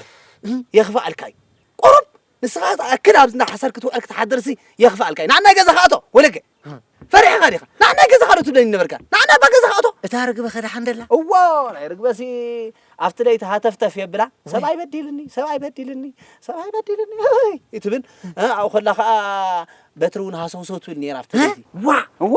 የኽፍኣልካ እዩ ቁሩብ ንስኻ ዝኣክል ኣብዚ እንዳ ሓሳር ክትውዕል ክትሓድርሲ የኽፍኣልካ እዩ ንዓናይ ገዛ ክኣቶ ወለገ ፈሪሕኻ ዲኻ ንዓናይ ገዛ ካልኦ ትብለኒ ነበርካ ንዓና እባ ገዛ ክኣቶ እታ ርግበ ኸ ደሓን ደላ እዎ ናይ ርግበሲ ኣብቲ ለይቲ ሃተፍተፍ የብላ ሰብኣይ በዲልኒ ሰብኣይ በዲልኒ ሰብኣይ በዲልኒ እትብል ኣብኡ ከላ ከዓ በትሪ እውን ሃሰውሰው ትብል ነራ ኣብቲ ለይቲ ዋ እወ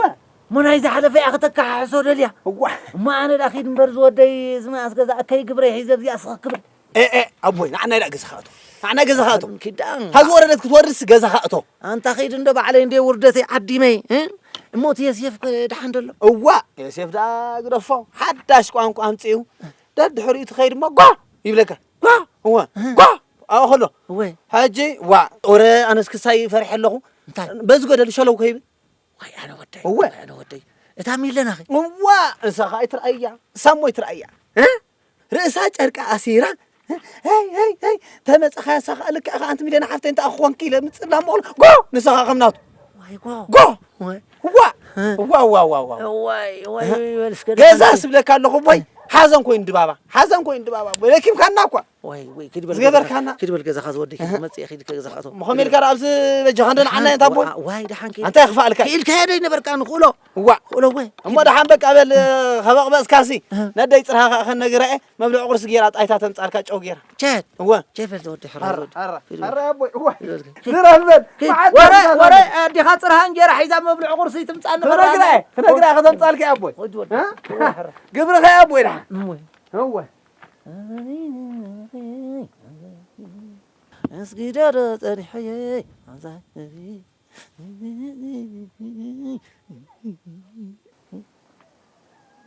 እሞ ናይ ዝሓለፈ እያ ከተካሓሕሶ ደልያ። እዋ። እሞ ኣነ ደኣ ኺድ እምበር ዝወደይ፣ እዚ መኣስ ገዛ እከይ ግብረይ ሒዘ ኣብዚኣ ስኽክ ክብል። ኤ፣ ኤ፣ ኣቦይ፣ ንዓና ኢላ ገዛኻ እቶ። ንዓና ገዛኻ እቶ። ኪዳን። ሃዚ ወረደት ክትወርድስ ገዛኻ እቶ። ኣንታ ኺድ እንዶ ባዕለይ እንደ ውርደተይ ዓዲመይ፣ እ? እሞ እቲ ዮሴፍ ከ ደሓን ደሎ? እዋ፣ ዮሴፍ ደኣ ግደፎ። ሓዳሽ ቋንቋ ኣምጺኡ። ደድሕሪኡ ትኸይድ እሞ ጓ ይብለካ። ጓ! እዋ፣ እ። ጓ! ኣብኡ ከሎ። እወ። ሕጂ፣ ዋ፣ ኦረ፣ ኣነስ ክሳይ ፈሪሐ ኣለኹ። እንታይ? በዚ ጎደል ሸለው ከይብል። ዋይ፣ ኣነ ወደይ፣ እወ። ዋይ፣ ኣነ ወደይ። እታ ሚለና ኸ? እዋ፣ እሳ ኸኣ ኣይትረኣያ። እሳ እሞ ኣይትረኣያ። እ? ርእሳ ጨርቂ ኣሲራ። እ? ሄይ፣ ሄይ፣ ሄይ፣ ተመጻኻያ እሳ ኸኣ ልክዕ ኸኣ ኣንቲ ሚለና ሓፍተይ እንተ ኣኾንኪ ኢለ ምጽላ እሞ ጓ! ንሳ ኸኣ ከም ናቱ። ዋይ፣ ጓ! ጓ! ዋይ። ዋ! እ። ዋ፣ ዋ፣ ዋ፣ ዋ። ዋይ፣ ዋይ፣ እ። ዋይ፣ በል እስከ ገዛ ደሓን ስብለካ ኣለኹ ቦይ። ሓዘን ኮይኑ ድባባ። ሓዘን ኮይኑ ድባባ። ቦይ ለኪምካና እኳ። ወይ፣ ወይ፣ ኪድ በል ዝገበርካና። ገዛኻ፣ ኪድ በል ገዛኻ ዝወደይ፣ ኪድ እህ። መጽእ፣ ኪድ ገዛኻ እቶ። መኾም ኢልካ ደኣ ኣብዚ በጃኻ እንደ ንዓና ደሓን፣ የንታ ቦይ። ዋ-፣ ዋይ፣ ደሓን ኪድ። ኣንታይ ክፋእልካ? ክኢልካዮ ዶ ኣይነበርካ ንኽእሎ? እዋ። ክእሎ ወይ? እሞ ኪድ። ደሓን በቃ በል፣ ኸበቕበጽካሲ። እህ። ነደይ ጽርሃ ኸኣ ከነግራ እየ፣ መብልዒ ቁርሲ ገይራ፣ ጣይታ ተምጻልካ ጨው ገይራ። ቸት። እዋ። ቸት በል ዝወደይ፣ ሕራይ ኣረ፣ ዝወደይ። ኣረ፣ ኪድ በል። ኣረ ኣቦይ፣ እዋ። ኪድ በል። ኪድ። ዝረፍ በል። ኪድ። መዓት ወረ፣ ተምጻልካ ወረ፣ ኣቦይ። ኣዴኻ ጽርሃ እንጀራ ሒዛ መብልዒ ቁርሲ ትምጻኒ ክነግራ እየ፣ በል። ክነግራ እየ፣ ከተምጻልካ እየ ኣቦይ። ወዲ፣ ወዲ። እ? ወረ፣ ሕራይ። ግብርኻ እየ ኣቦይ ደሓን። እሞይ። እወ። እስጊዳ ዶ ጸኒሐ ኣዛ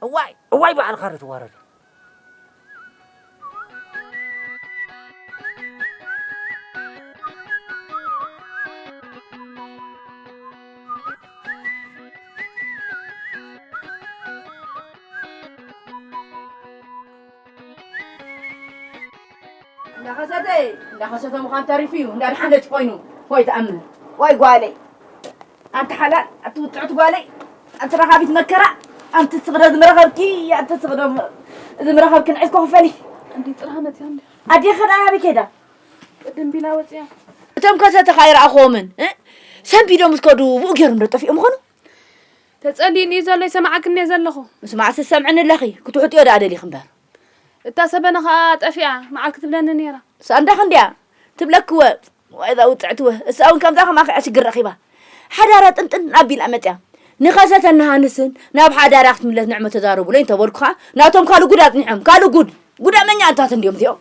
እዋይ፣ እዋይ፣ በዓልካ ዶ ትዋረድ? እንዳኸሰተ፣ እንዳኸሰተ ምዃን ተሪፉ እዩ፣ እንዳድሓነች ኮይኑ። ወይ ተኣምር። ወይ ጓለይ። ኣንቲ ሓላል፣ ኣንቲ ውጽዕቲ ጓለይ፣ ኣንቲ ረኻቢት መከራ፣ ኣንቲ ስቕደ ዝምረኸብኪ፣ ኣንቲ ስቕደ ም-፣ ዝምረኸብኪ ንዒስኮ ክፈሊ። እንዲ ጽርሃ መጽያ እንዲ። ኣዴኺ ደኣ ኣበይ ከይዳ? ቅድም ቢላ ወጽያ። እቶም ከሰተ ከኣ ኣይረኣኽዎምን፣ እ? ሰንቢዶም እስከዱ ብኡ ገይሮም ዶ ጠፊኦም ምኾኑ? ተጸሊእኒ እዩ ዘሎ፣ ይሰማዓክኒ እየ ዘለኹ። ምስማዕሲ ትሰምዕኒ ኣለኺ፣ ክትውሕጥዮ ደኣ ደሊኺ እምበር። እታ ሰበነ ኸኣ ጠፊኣ፣ መዓር ክትብለኒ ነይራ። ሳንዳ ክንድያ ትብለኪ ወ፣ ወይ እዛ ውጽዕቲ ወ፣ እሳ እውን ከምዛ ከማኺ እያ ሽግር ረኺባ። ሓዳራ ጥንጥን ኣቢላ መጽያ። ንኸሰተን ንሃንስን ናብ ሓዳራ ክትምለስ ንዕመ ተዛረቡለይ እንተበልኩኻ፣ ናቶም ካልእ ጉድ ኣጽኒሖም፣ ካልእ ጉድ። ጉዳመኛ ኣንታት እንድዮም እዚኦም።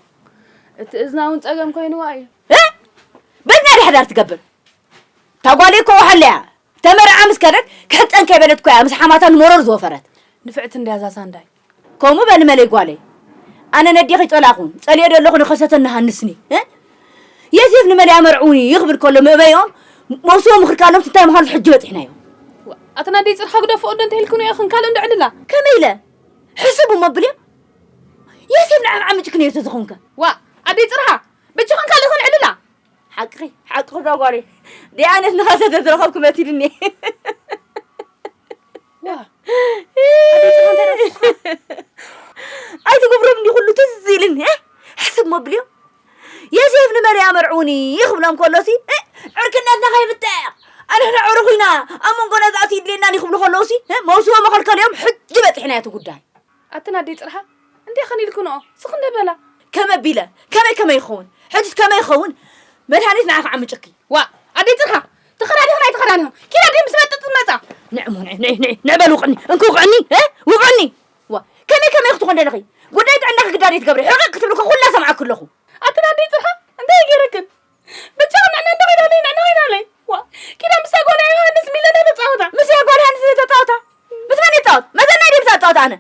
እቲ እዝና እውን ጸገም ኮይንዋ እዩ። እ? በዝና ድያ ሓዳር ትገብር? እታ ጓለይ እኮ ወሓለያ። ተመርዓ ምስ ከደት ክሕጸን ከይበለት እኮ እያ ምስ ሓማታ ንመሮር ዝወፈረት። ንፍዕቲ እንድያ እዛ ሳንዳይ። ከምኡ በሊ መለይ ጓለይ። ኣነ ነዴኺ ጸላኹን፣ ጸልየ ደለኹ ንኸሰተን ንሃንስኒ። እ? የሴፍ ንመለይ ኣመርዕውኒ ይኽብል ከሎ መእበይኦም መውስቦ ምኽርካሎም እንታይ ምዃኑ ሕጂ በጺሕናዮ። ዋ፣ ኣቲ ናደይ ጽርሓ ግደፍኦ ዶ እንተኢልክንዮ ኢኽን ካልእ እንዶ ዕልላ። ከመይ ኢለ? ሕስብ እሞ ብልዮ። የሴፍ ንዓም ዓምጭክንዮ ተዝኾንከ። ዋ፣ ኣደይ ጽርሓ፣ በጃኽን ካልእ ኢኽን ዕልላ። ሓቅኺ፣ ሓቅኺ እዛ ጓለይ። ደይ ኣነስ ንኸሰተ ዝረኸብኩ መሲሉኒ። ዋ፣ ኣደይ ጽርሓ እንታይ ደኣ ትስሓ? ኣይትገብሮም እንዲ ኩሉ ትዝ ኢልኒ፣ እ? ሕስብ መብልዮ። የሴፍ ንመርያ መርዑኒ ይኽብሎም ከሎሲ፣ እ? ዕርክነትና ከይብተኽ። ኣነ ንዕሩኽ ኢና፣ ኣብ መንጎና ዝኣቱ ይድልየና ይኽብሉ ከለውሲ፣ እ? መውስቦ መኸልከሊኦም ሕጂ በጺሕናዮ እቲ ጉዳይ። ኣትን ኣደይ ጽርሓ፣ እንታይ ኸን ኢልክንኦ? ስኽ እንደ በላ። ከመይ ኣቢለ? ከመይ ከመይ ይኸውን? ሕጅስ ከመይ ይኸውን? መድሃኒት ንዓኺ ዓምጭኪ። ዋ፣ ኣደይ ጽርሓ፣ ተኸዳዲኽን ኣይተኸዳዲኽን። ኪድ ኣደይ ምስ መጠጥ ትመጻ። ንዕ እሞ፣ ንዕ፣ ንዕ፣ ንዕ፣ ንዕ በል ውቕዕኒ። እንኪ ውቕዕኒ፣ እ? ውቕዕኒ። ዋ፣ ከመይ ከመይ ክትኾን ደለኺ? ጉዳይ ጥዕናኺ ግዳን ኣይትገብሪ። ሕቕቕ ክትብሊ እኮ ኩላ ሰምዓኪ ኣለኹ። ኣትን ኣደይ ጽርሓ፣ እንታይ ገይረክን? ብቻ ንዕነ እንዶ ኸይዳለይ፣ ንዕነ ኸይዳለይ። ዋ፣ ኪዳ ምስታ ጓል ዮሃንስ ሚለና ተጻወታ። ምስ ጓል ዮሃንስ ተጻወታ? ምስ መን ይጻወት? መዘና ድየ ምሳ እጻወት ኣነ?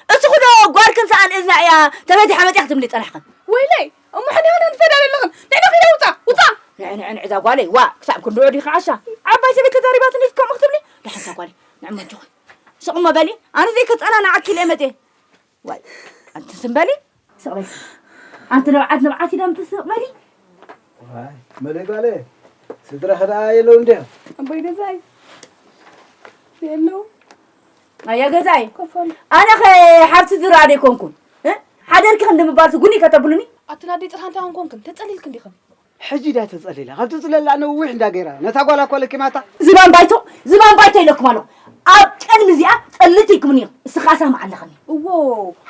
እስኺ ዶ ጓልክን ሰኣን እዝና እያ ተፈቲሓ መጺኣ ክትብሊ ጸናሕክን? ወይለይ፣ እሞ ሕነ ኸነ ትፈዳለለኽን? ንዕነ ኺዳ ውጻ፣ ውጻ! ንዕ፣ ንዕ፣ ንዕ፣ እዛ ጓለይ፣ ዋ፣ ክሳብ ክንድዑ ዲኺ ዓሻ? ዓባይ ሰበይቲ ተዛሪባትኒ ከምኡ ክትብሊ? ደሓን እዛ ጓለይ፣ ንዕ እሞ ኣጆኺ። ስቕ እሞ በሊ፣ ኣነ ዘይከጸናንዓኪ ኢለ መጽየ። ዋይ፣ ኣንቲ ስም በሊ፣ ስቕ በሊ። ኣንቲ ንብዓት፣ ንብዓት ኢለ ምትስቕ በሊ። ዋይ፣ መለይ ጓለይ፣ ስድራኺ ደኣ የለውን ድዮም? ኣቦይ ገዛይ፣ የለው። ኣያ ገዛይ፣ ኮፍ በል። ኣነ ኸ ሓብቲ ዝረኣ ዶ ኣይኮንኩን? እ? ሓደርኪ ክንዲ ምባልሲ ጉኒ ከተብሉኒ? ኣቲ ናደይ ጽርሃ እንታይ ኮንኩን? ተጸሊልክን ዲኽን? ሕጂ ድያ ተጸሊላ? ካብ ትጽለላ ነዊሕ እንዳ ገይራ። ነታ ጓላ እኮ ለኪማታ። ዝባን ባይቶ፣ ዝባን ባይቶ ኢለኩም ኣለኹ። ኣብ ቅድሚ እዚኣ ጸልቲ ኢልኩምኒ ኢኹም። እስኻ ሳማ ኣለኽኒ። እዎ፣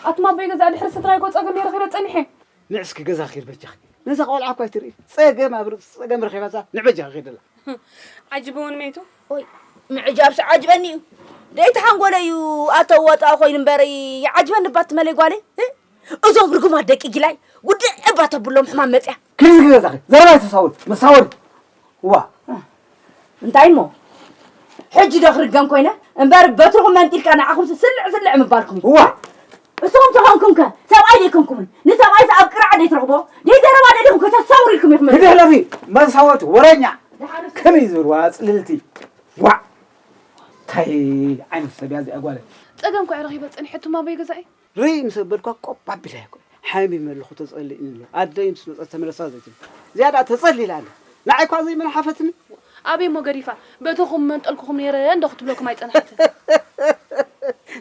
ኣቱም ኣቦይ ገዛ ድሕሪ ስድራይ እኮ ጸገም ነይረ ኺረ ጸኒሐ። ንዕ እስኪ ገዛ ኺድ በጃኺ። ነዛ ቆልዓ እኳ ኣይትርኢ። ጸገም ኣብ ርእሲ ጸገም ረኺባሳ ንዕ በጃኺ ኺደላ። ዓጅቡ እውን መይቱ። ኦይ። ምዕጃብስ ዓጅበኒ እዩ። ደይቲ ሓንጎለ እዩ ኣተዋጣ ኮይኑ እምበር ይዓጅበኒ እባ ትመለይ ጓለይ። እ? እዞም ርጉማት ደቂ ጊላይ ውድእ እባ ተብሎም ሕማም መፅያ። ክልዚ ግዜ ዛኺ ዘረባ ይተሳወል መሳወል። ዋ እንታይ እሞ ሕጂ ዶ ክርገም ኮይነ እምበር በትርኹም መንጢልካ ንዓኹም ስልዕ ስልዕ ምባልኩም እዩ። ዋ እስኹም ተኾንኩም ከ ሰብኣይ ደይኮንኩምን ንሰብኣይ ኣብ ቅርዓ ደይትረኽቦ ደይ ዘረባ ደሊኹም ከተሳውሩ ኢልኩም ኢኹም። ግዲ ህለፊ መሳወት ወረኛ ከመይ ዝብል ዋ ጽልልቲ ዋ እንታይ ዓይነት ሰብ እያ እዚኣ ጓለይ? ጸገም እኮ እየ ረኺበ ጸኒሐ እቱም ኣቦይ ገዛኢ። ርይ ምስ ኣበልኳ ቆብ ኣቢላ እኮ ሓሚመ ኣለኹ ተጸሊእኒ ኣሎ ኣደይ ምስ መጸት ተመለሳ ዘይትብል እዚኣ ደኣ ተጸሊላ ኣለ ንዓይ እኳ ዘይመልሓፈትኒ ኣበይ እሞ ገዲፋ በተኹም መንጠልኩኹም ነይረ እንዶ ክትብለኩም ኣይጸንሐትን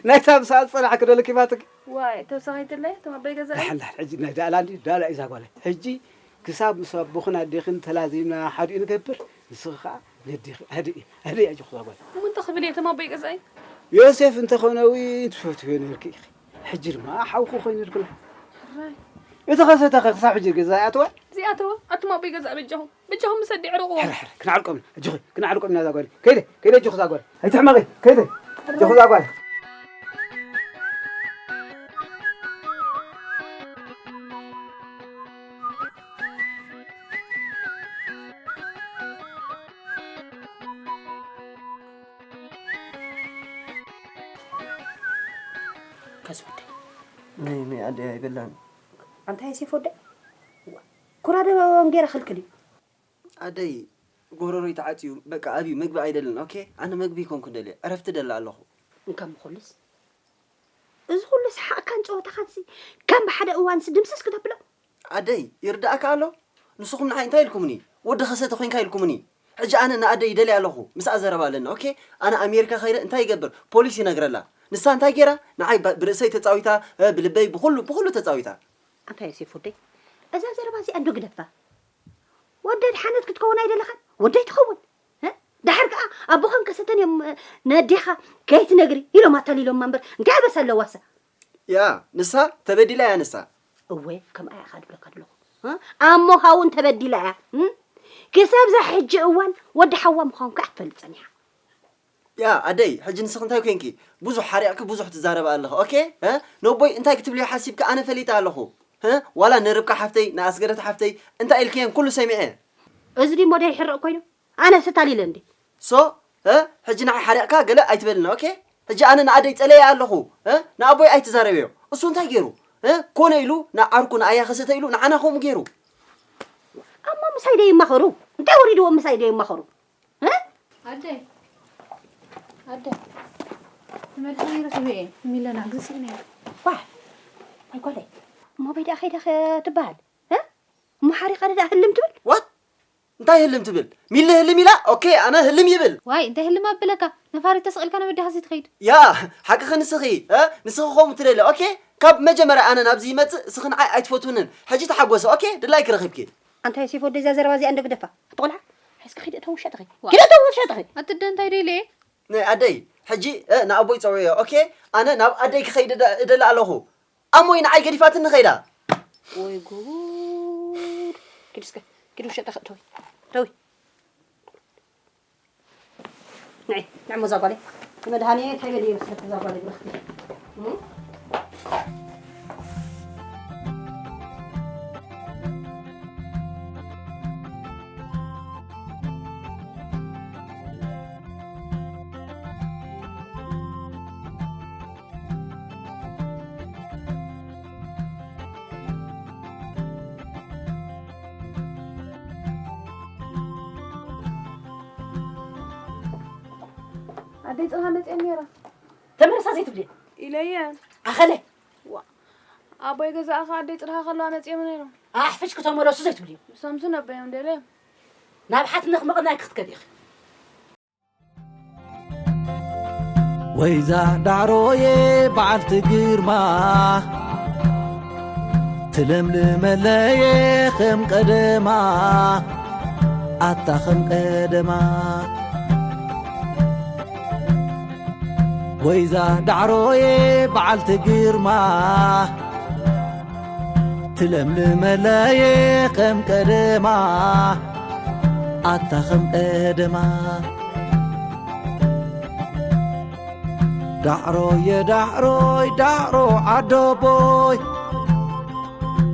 ናይታ ምሳኣ ዝጸናሕኪ ዶ ለኪፋትኪ ዋይ ተወሳኺትለይ እቶም ኣቦይ ገዛኢ ዳሕን ዳሕን ሕጂ ናይ ዳእላ እንዲ ዳእላ እዩ ዛጓለ ሕጂ ክሳብ ምስ ኣቦኽን ኣዴኽን ተላዚምና ሓዲኡ ንገብር ንስኺ ኸዓ ነዴኺ ኣደይ ኣደይ ኣጆኺ ዛጓለ እሞ እንታይ ክብል እየ እቶም ኣቦይ ገዛኢ ዮሴፍ እንተኾነ እውን ትፈትዮ ነርኪ ኢኺ ሕጂ ድማ ሓውኺ ኮይኑ ይርክሎ ሕራይ እቲ ኸሰተ ኸ ክሳብ ሕጂ ገዛ ይኣተወ እዚኣተወ ኣቱም ኣቦይ ገዛእ በጃኹም በጃኹም ምስ ኣዲዕ ርቕዎም ሕረ ሕረ ክነዓልቆም ኢና ኣጆኺ ክነዓልቆም ኢና ዛጓል ከይደ ከይደ ኣጆኺ ዛጓል ኣይትሕመቒ ከይደ ኣጆኺ ዛጓል ከስወደ ናይ ናይ ኣደ ኣይበላን ኣንታ ዮሴፍ ወደ ኩራደ ወንጌራ ክልክል እዩ ኣደይ ጎረሮይ ተዓፅዩ በቃ ኣብዩ ምግቢ ኣይደልን ኦኬ ኣነ ምግቢ ይኮንኩ ደልየ ዕረፍቲ ደላ ኣለኹ እንካም ኩሉስ እዚ ኩሉ ሰሓቕካን ጨወታኻንሲ ከም ብሓደ እዋንሲ ድምስስ ክተብሎ ኣደይ ይርዳእካ ኣሎ ንስኹም ንዓይ እንታይ ኢልኩምኒ ወዲ ኸሰተ ኮይንካ ኢልኩምኒ ሕጂ ኣነ ንኣደይ ይደልያ ኣለኹ ምስኣ ዘረባ ኣለና ኦኬ ኣነ ኣሜሪካ ከይደ እንታይ ይገብር ፖሊስ ይነግረላ ንሳ እንታይ ገይራ ንዓይ ብርእሰይ ተፃዊታ ብልበይ ብኩሉ ብኩሉ ተፃዊታ ኣንታ ዮሴፍ ወደይ እዛ ዘረባ እዚኣ እንዶ ግደፋ ወደድ ሓነት ክትከውን ኣይደለኻን ወደይ ትኸውን ዳሕር ከዓ ኣቦኻን ከሰተን እዮም ነዴኻ ከይትነግሪ ኢሎም ኣታሊሎማ እምበር እንታይ ኣበሳ ኣለዋሳ ያ ንሳ ተበዲላ እያ ንሳ እወ ከምኣ ኢኻ ድብለካ ኣለኹ ኣሞኻ እውን ተበዲላ እያ ክሳብ ዛ ሕጂ እዋን ወዲ ሓዋ ምዃንካ ክትፈልጥ ፀኒሓ ያ ኣደይ ሕጂ ንስኺ እንታይ ኮንኪ ብዙሕ ሓሪቕኪ ብዙሕ ትዛረባ ኣለኺ ኦኬ ነቦይ እንታይ ክትብልዮ ሓሲብኪ ኣነ ፈሊጠ ኣለኹ ዋላ ንርብቃ ሓፍተይ ንኣስገደት ሓፍተይ እንታይ ኢልክየን ኩሉ ሰሚዐ እዚ ድሞ ደይሕረቕ ኮይኑ ኣነ ስታሊለ እንዲ ሶ ሕጂ ንዓይ ሓሪቕካ ገለ ኣይትበልና ኦኬ ሕጂ ኣነ ንኣደይ ጸለየ ኣለኹ ንኣቦይ ኣይትዛረበዮ እሱ እንታይ ገይሩ ኮነ ኢሉ ንዓርኩ ንኣያ ከሰተ ኢሉ ንዓና ከምኡ ገይሩ ኣማ ምሳይ ደይማኸሩ እንታይ ወሪድዎም ምሳይ ደይማኸሩ ኣደይ ኣደይ መድሃኒ ረኺበ እየ ሚለና ግዝእና ዋ ኣይኮለይ እሞ በይዳ ኸይዳ ትበሃል እሞ ሓሪኻ ደዳ ህልም ትብል ዋት እንታይ ህልም ትብል ሚሊ ህልም ኢላ ኦኬ ኣነ ህልም ይብል ዋይ እንታይ ህልም ኣብለካ ነፋሪት ተስቒልካ ናብ ኣዲኻ ዘይትኸይድ ያ ሓቂ ክንስኺ ንስኺ ከምኡ ትደሊ ኦኬ ካብ መጀመርያ ኣነ ናብዚ ይመፅእ እስኺ ንዓይ ኣይትፈትውንን ሕጂ ተሓጎሲ ኦኬ ድላይ ክረኺብኪ ኣንታይ ሴፍ ወደዛ ዘረባ እዚኣ እንደ ግደፋ ኣቲ ቆልዓ ሓይስኪ ኺድ እተው ውሸጥኺ ዋ። ኪድ እተው ውሸጥኺ ኣቲ ደ እንታይ ደይለ ናይ ኣደይ ሕጂ ንኣቦይ ፀውዕዮ ኦኬ ኣነ ናብ ኣደይ ክኸይድ እደ- እደሊ ኣለኹ ኣሞይ ንዓይ ገዲፋትኒ ኸይዳ ወይ ጉድ ኪድ እስከ ኪድ ውሸጥኺ እተዊ እተዊ ንዒ ንዕሞ እዛ ጓለይ ንመድሃኔ እንታይ በልየ መስለኪ እዛ ጓለይ ብርኽቲ ኣደይ ፅንሃ መፅአን ነይራ ተመልሳ ዘይትብልየ ኢለየ ኣኸለ ዋ ኣቦይ ገዛእኻ ኣደይ ፅንሃ ከለዋ መፅኦም ነይሮም ኣሕፍሽ ክተመለሱ ዘይትብልዮ ብሰምሱ ነበዮም ደለ ናብ ሓትነኽ ምቕናይ ክትከድ ኢኺ ወይዛ ዳዕሮየ በዓልቲ ግርማ ትለምልመለየ ከም ቀደማ ኣታ ከም ቀደማ ወይዛ ዳዕሮየ በዓልቲ ግርማ ትለምልመለየ ከም ቀደማ ኣታ ከም ቀደማ ዳዕሮየ ዳዕሮይ ዳዕሮ ዓዶቦይ፣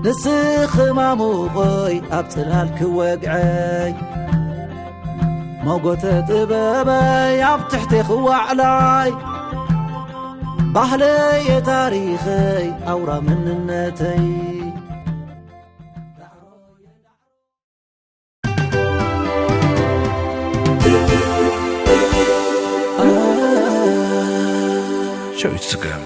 ንስኺ ማሙቐይ ኣብ ጽላል ክወግዐይ፣ ሞጎተ ጥበበይ ኣብ ትሕቲ ክዋዕላይ፣ ባህለየ ታሪኸይ ኣውራ መንነተይ። ሸዊት ስገም